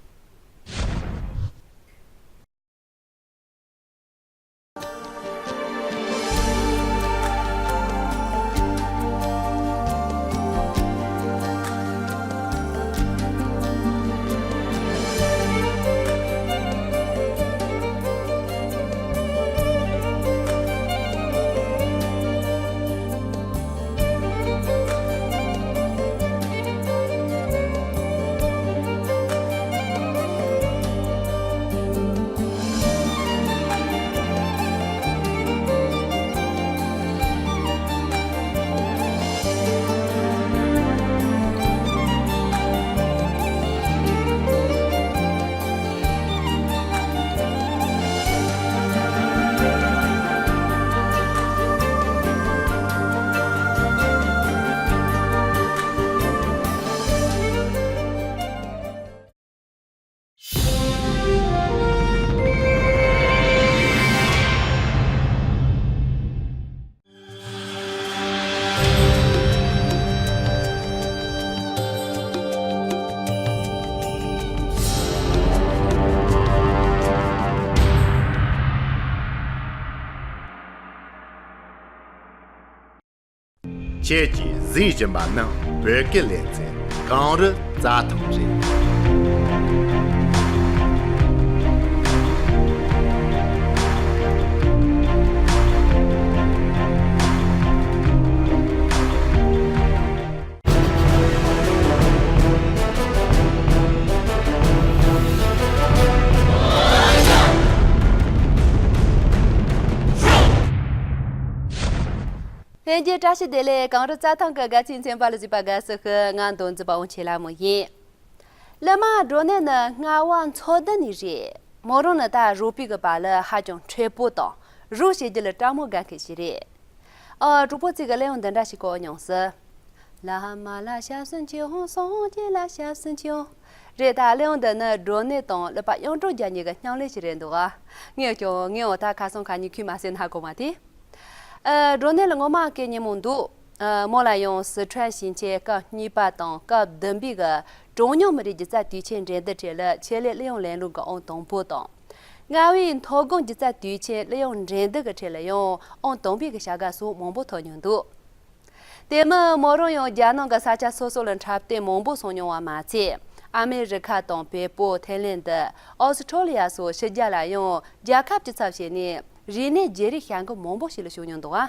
ཁྱེད་ཀྱིས་གཟིགས་བཞིན་པ་ནི་བོད་སྐད་ལེ་ཚན་གངས་རི་རྩྭ་ཐང་རེད། ལྷན་རྒྱས་བཀྲ་ཤིས་བདེ་ལེགས། གངས་རི་རྩྭ་ཐང་གི་དགའ་ཚལ་ཚན་པ་ལ་གཟིགས་པ་དགའ་བསུ་ཞུ། ང་མདོ་འཛིན་པ་དབང་ཆེན་ལྷ་མོ་ཡིན། གླུ་མ་སྒྲོན་ནེ་ནི་རྔ་བ་མཚོ་ལྡན་ནས་རེད། མོ་རང་ནི་ད་རོགས་པའི་གི་བར་ལ་ཧ་ཅང་མཁྲེགས་པོ་དང་རོགས་བྱེད་རྒྱུ་ལ་སྤྲང་མོ་དགའ་མཁན་ཞིག་རེད། ཨ། གྲོགས་པོ་ཚོས་གི་གླུ་དབྱངས་འདི་འདྲ་ཞིག་གོ་མྱོང་སི། ལྷ་མ་ལ་ཞབས་སུ་མཆིའོ། སངས་རྒྱས་ལ་ཞབས་སུ་མཆིའོ། རེད། ད་གླུ་དབྱངས་འདི་ནི་སྒྲོན་ནེ་དང་གླུ་པ་གཡུང་དྲུང་རྒྱལ་གཉིས་ཀྱི་མཉམ་ལས་ཤིག་རེད་འདུག་ཨ། ངས་ཀྱང་ངའི་འོ་ད་ཁ་སང་ཁ་ཉིན་ཁུལ་མ་ཟེར་ན་གོ་མ་དེ། ཨ། སྒྲོན་ནེ་ལ་ངོ་མ་སྐད་སྙན་མོ་འདུག་ཨ། མོ་ལ་ཡང་སི་ཁྲོན་ཞིང་ཆེན་སྐབས་གཉིས་པ་དང་སྐབས་བདུན་པའི་གི་གྲངས་ཉུང་མི་རིགས་སྒྱུ་རྩལ་དུས་ཆེན་འགྲན་བསྡུར་ཁྲོད་ལ་ཆེད་ལས་གླུ་དབྱངས་ལེན་ལུགས་ཀྱི་ཨང་དང་པོ་དང་། རྔ་བའི་མཐོ་སྒང་སྒྱུ་རྩལ་དུས་ཆེན་གླུ་དབྱངས་འགྲན་བསྡུར་གྱི་ཁྲོད་ལ་ཡང་ཨང་དང་པོའི་གི་བྱ་དགའ་སོགས་མང་པོ་ཐོབ་མྱོང་འདུག་དེ་མིན་མོ་རང་ཡང་རྒྱལ་ནང་གི་ས་ཆ་སོ་སོ་ལ་འཁྲབ་སྟོན་མང་པོ་སོང་མྱོང་བ་མ་ཚད། ཨ་མེ་རི་ཁ་དང་བལ་པོ། ཐའི་ལེན་ཌི། ཨོ་སི་ཁྲོ་ལི་ཡ་སོགས་ཕྱི་རྒྱལ་ལ་ཡང་རྒྱལ་ཁ་ཅི་ཚབ་བྱས་ནས་རིག་གནས་བརྗེ་རེས་བྱ་འགུལ་མང་པོ་ཞིག་ལ་ཞུགས་མྱོང་འདུག་ཨ།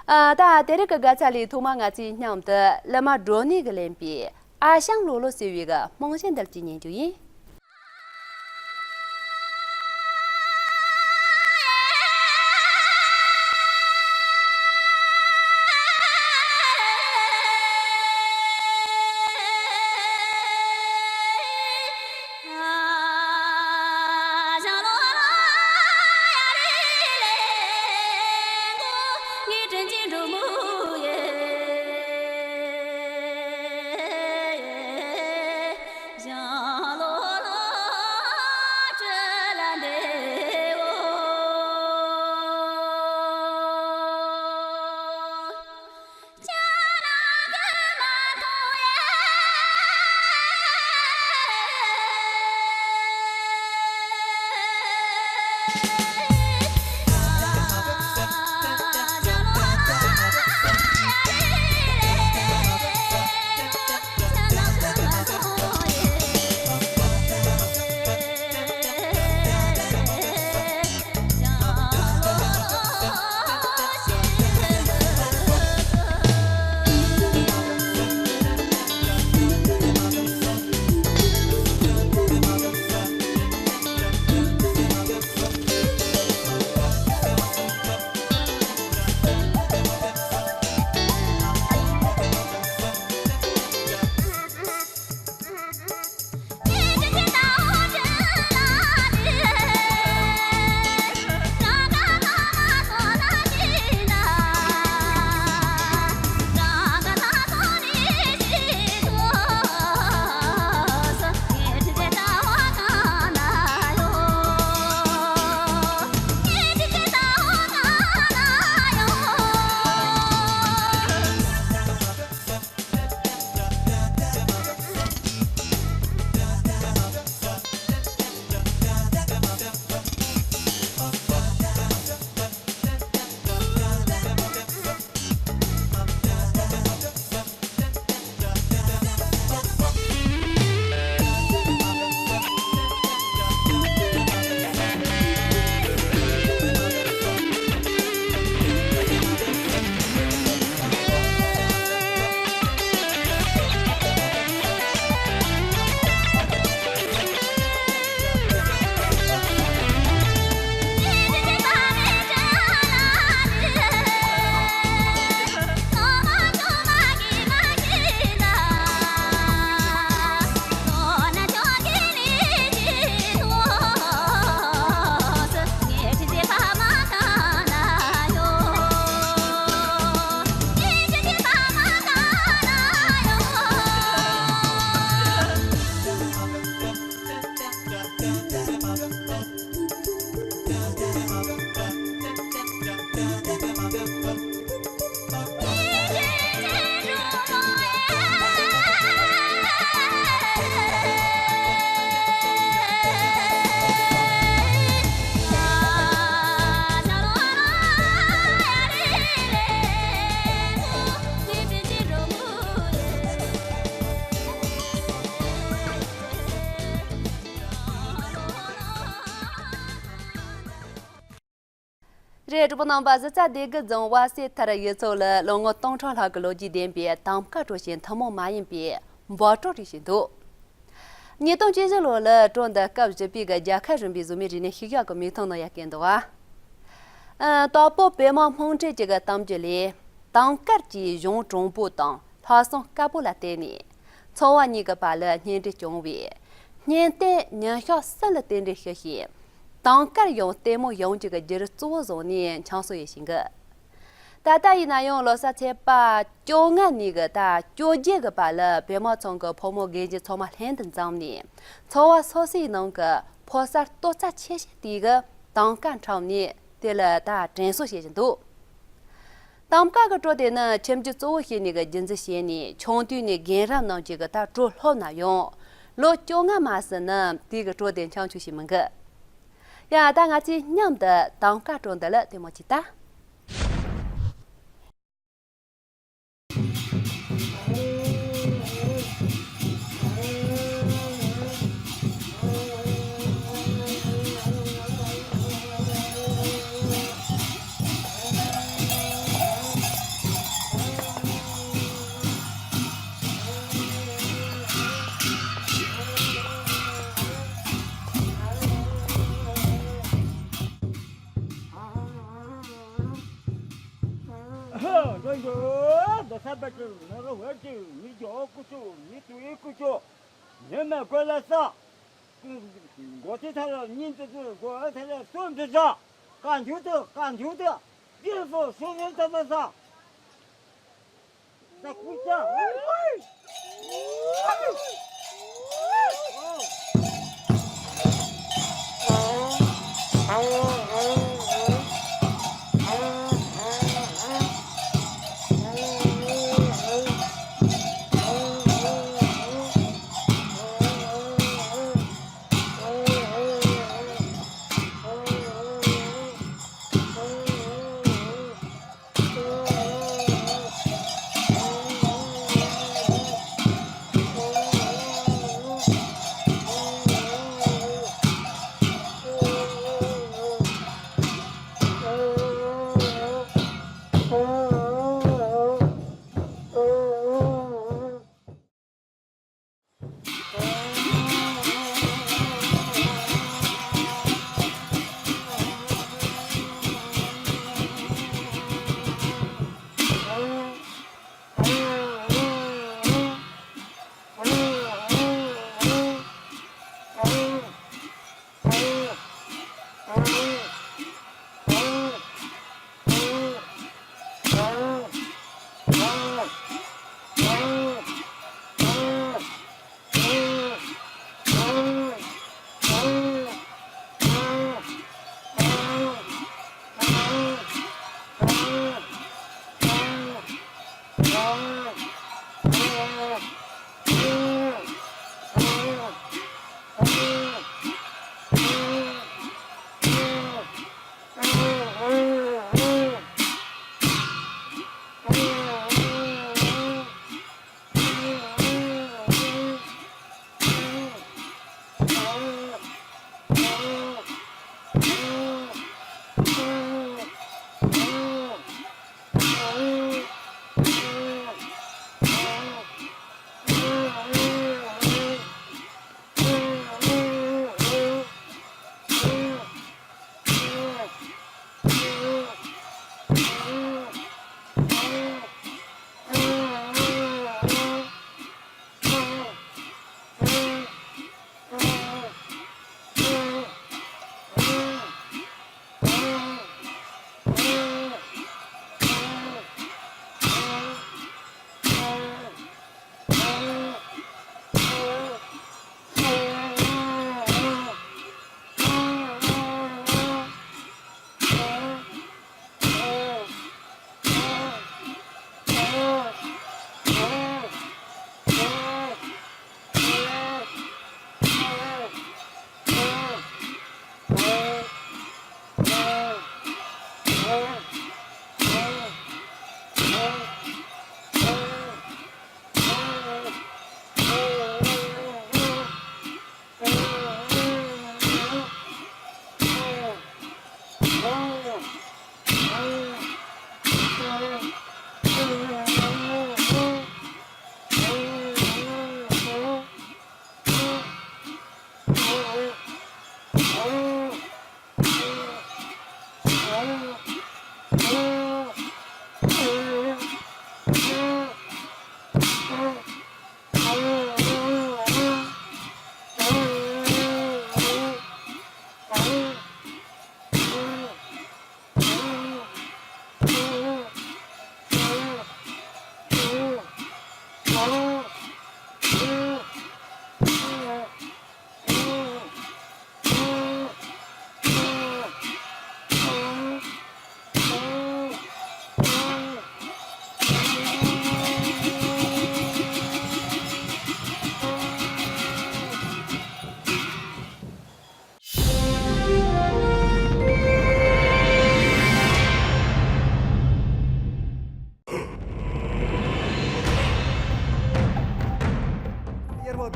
ཨ། ད་དེ་རིང་གི་དགའ་ཚལ་ལས་ཐོག་མར་ང་ཚོས་མཉམ་དུ་གླུ་མ་སྒྲོན་ནེ་གིས་ལེན་པའི་ཨ་ཞང་ལོ་ལོ་ཟེར་བའི་གི་རྨང་གཞི་འདི་ཅིག་ཉན་རྒྱུ་ཡིན། གྲོགས་པོ་རྣམ་པ། གཟི་རྩ་སྡེ་དགུ་རྫོང་དབར་སེ་ཐར་ཡུལ་ཚོ་ལ་ལོ་ངོ་སྟོང་ཕྲག་ལྷག་གི་ལོ་རྒྱུས་ལྡན་པའི་དམ་དཀར་སྤྲོ་ཞིང་ཐུན་མོང་མ་ཡིན་པའི་འབོད་སྤྲོ་སྒྲིག་བཞིན་འདུག་ཉིས་སྟོང་བཅུ་བཞི་ལོ་ལ་སྤྲོ་འདི་སྐབས་བཞི་པའི་གི་རྒྱལ་ཁབ་རིམ་པའི་གཟུགས་མེད་རིག་གནས་ཤུལ་བཞག་གི་མིག་མཐོང་ནང་ཡར་བསྐྱལ་འདུག་ཨ། ཨ། དྭགས་པོ་པདྨ་སྨོན་འབྲེལ་གྱི་གི་གཏམ་རྒྱུད་ལས། དམ་དཀར་གྱིས་གཞུང་དྲང་པོ་དང་ལྷ་བསང་དཀར་པོ་ལ་བརྟེན་ནས། ཚོང་བ་གཉིས་ཀྱི་བར་ལ་གཉེན་འབྲེལ་བྱུང་བས། གཉེན་བསྟེན་ཉིན་ཞག་གསུམ་ལ་རྟེན་འབྲེལ་ཞུ་ཞིང་། དམ་དཀར་ཡང་ལྟད་མོ་ཡོང་རྒྱུ་གི་རྒྱུ་རུ་གཙོ་བོ་བཟུང་ནས་འཆམ་སོ་ཡོད་བཞིན་གི། ད་ལྟ་ཡིན་ན་ཡང་ལོ་གསར་ཚེས་པ་བཅོ་ལྔ་ནས་གི་ཟླ་བཅོ་བརྒྱད་གི་བར་ལ་པདྨ་ཚང་གི་ཕོ་མོ་རྒན་གཞོན་ཚང་མ་ལྷན་དུ་འཛོམས་ནས། ཚོང་བ་སོ་སོའི་ནང་གི་ཕོ་གསར་ལྟོ་ཚང་ཆེ་ཤོས་དེ་གི་དམ་དཀར་འཁྲབ་ནས་དེ་ལ་ད་དྲན་གསོ་བྱེད་བཞིན་འདུག་དམ་དཀར་གི་སྤྲོ་དེ་ནི་ཁྱིམ་རྒྱུད་གཙོ་བོ་བྱས་ནས་གི་རྒྱུན་འཛིན་བྱས་ནས་ཆུང་དུས་ནས་རྒན་རབས་རྣམས་ཀྱིས་གི་ད་སྤྲོ་སློབ་ན་ཡང་། ལོ་བཅོ་ལྔ་མ་ཟིན་ན་དེ་གི་སྤྲོ་དེ་འཆམ་འཆུག་བྱེད་མི་དགོས། ཡ། ད་ང་ཚོས་མཉམ་དུ་དམ་དཀར་སྤྲོ་འདི་ལ་ལྟད་མོ་བྱེད་ད།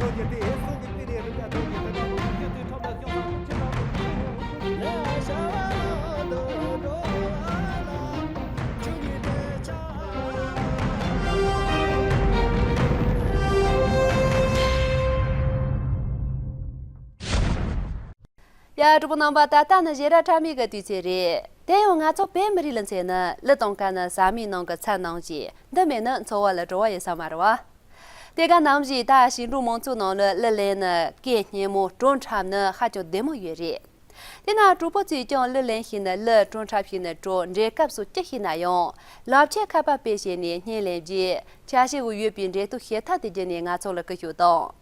ཡ། གྲོགས་པོ་རྣམ་པ། ད་ལྟ་ནི་ཞེ་དྲག་ཁྲ་མིག་གི་དུས་ཚོད་རེད། དེ་ཡང་ང་ཚོ་བོད་མི་རིགས་ལ་མཚོན་ན་གླུ་དང་སྐད་ནི་ཟ་མའི་ནང་གི་ཚྭ་ནང་བཞིན། འདི་མེད་ན་འཚོ་བ་ལ་བྲོ་བ་ཡོད་ས་མ་རེད་བ། དེ་ག་ནང་བཞིན་ད་ཞིང་འབྲོག་མང་ཚོགས་ནང་ལ་གླུ་ལེན་ནི་སྐད་སྙན་མོ་བྲོ་འཁྲབ་ནི་ཧ་ཅང་བདེ་མོ་ཡོད་རེད། དེ་ན་གྲོགས་པོ་ཚོས་ཀྱང་གླུ་ལེན་ཤེས་ན་གླུ། བྲོ་འཁྲབ་ཤེས་ན་བྲོ། འགྲན་སྐབས་སུ་སྐྱོད་ཤེས་ན་ཡང་ལབ་ཆས་ཁ་པར་དཔེ་བྱས་ནས་བརྙན་ལེན་རྗེས་ཆ་ཤས་ཀྱི་ཡོད་པའི་འབྲེལ་གཏུག་བྱེད་ཐབས་དེ་བརྒྱུད་ནས་ང་ཚོ་ལ་སྐུལ་ཞུགས་དང་།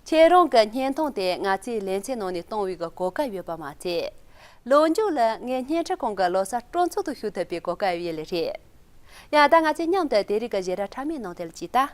ཁྱེད་རང་གི་བརྙན་ཐུང་དེ་ང་ཚོའི་ལེ་ཚན་ནང་ནས་གཏོང་བའི་གོ་སྐབས་ཡོད་པ་མ་ཚད། ལོ་མཇུག་ལ་ངས་བརྙན་འཕྲིན་ཁང་གི་ལོ་གསར་སྤྲོ་ཚོགས་སུ་ཞུགས་ཐུབ་པའི་གོ་སྐབས་ཡོད་ལེ་རེད། ཡ། ད་ང་ཚོས་མཉམ་དུ་དེ་རིང་གི་ཞེ་དྲག་ཁྲ་མིག་ནང་དེར་ཅིག་ལྟ།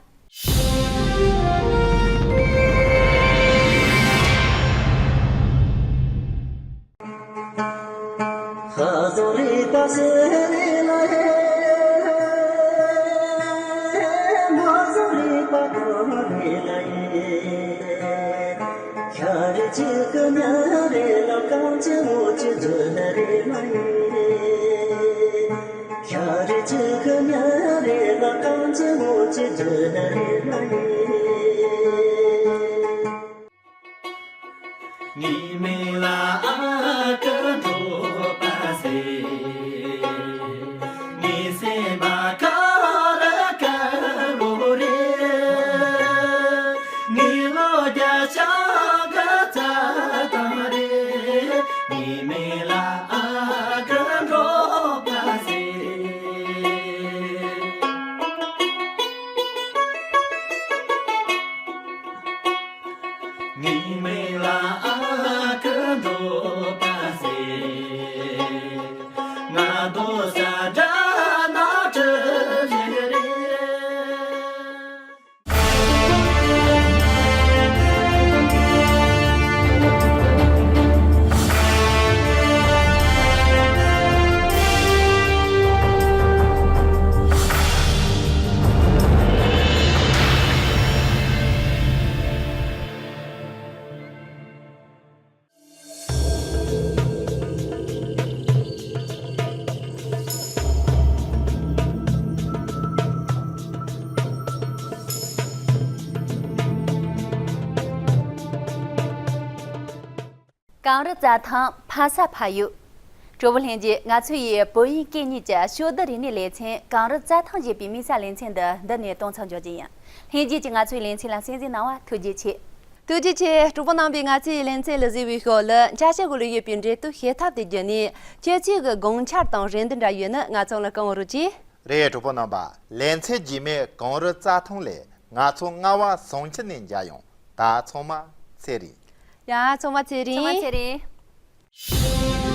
གངས་རི་རྩྭ་ཐང་ཕ་ས་ཕ་ཡུལ། གྲོགས་པོ་ལྷན་རྒྱས། ང་ཚོ་ཡི་བོད་ཡིག་སྐད་གཉིས་ཀྱི་ཕྱོགས་བསྡུས་རིག་གནས་ལེ་ཚན་གངས་རི་རྩྭ་ཐང་ཞེས་པའི་དམིགས་བསལ་ལེ་ཚན་འདི་འདི་ནས་གཏོང་མཚམས་འཇོག་རྒྱུ་ཡིན། ལྷན་རྒྱས་ཀྱིས་ང་ཚོའི་ལེ་ཚན་ལ་གསན་གཟིགས་གནང་བར་ཐུགས་རྗེ་ཆེ། ཐུགས་རྗེ་ཆེ། གྲོགས་པོ་རྣམ་པས་ང་ཚོའི་ལེ་ཚན་ལ་གཟིགས་པའི་ཤུགས་ལ་ཆ་ཤས་གུ་ལུས་ཡོད་པའི་འབྲེལ་གཏུག་བྱེད་ཐབས་དེ་བརྒྱུད་ནས་ཁྱེད་ཚོའི་གི་དགོངས་འཆར་དང་རེ་འདུན་འདྲ་ཡོད་ན་ང་ཚོ་ལ་བསྐུལ་རོགས་གྱིས། རེད། གྲོགས་པོ་རྣམ་པ། ལན། གྲོགས་པོ་རྣམ་པ། ལེ་ཚན་རྗེས་མའི་གངས་རི་རྩྭ་ཐང་ལས་ང་ཚོ་རྔ་བ་ཟངས་ཆུ་ནས་མཇལ་ཡོང་། ད་ཚང་མ་ཚེ་རིང་། ཡ། ཚང་མ་ཚེ་རིང་། ཚང་མ་ཚེ་རིང་།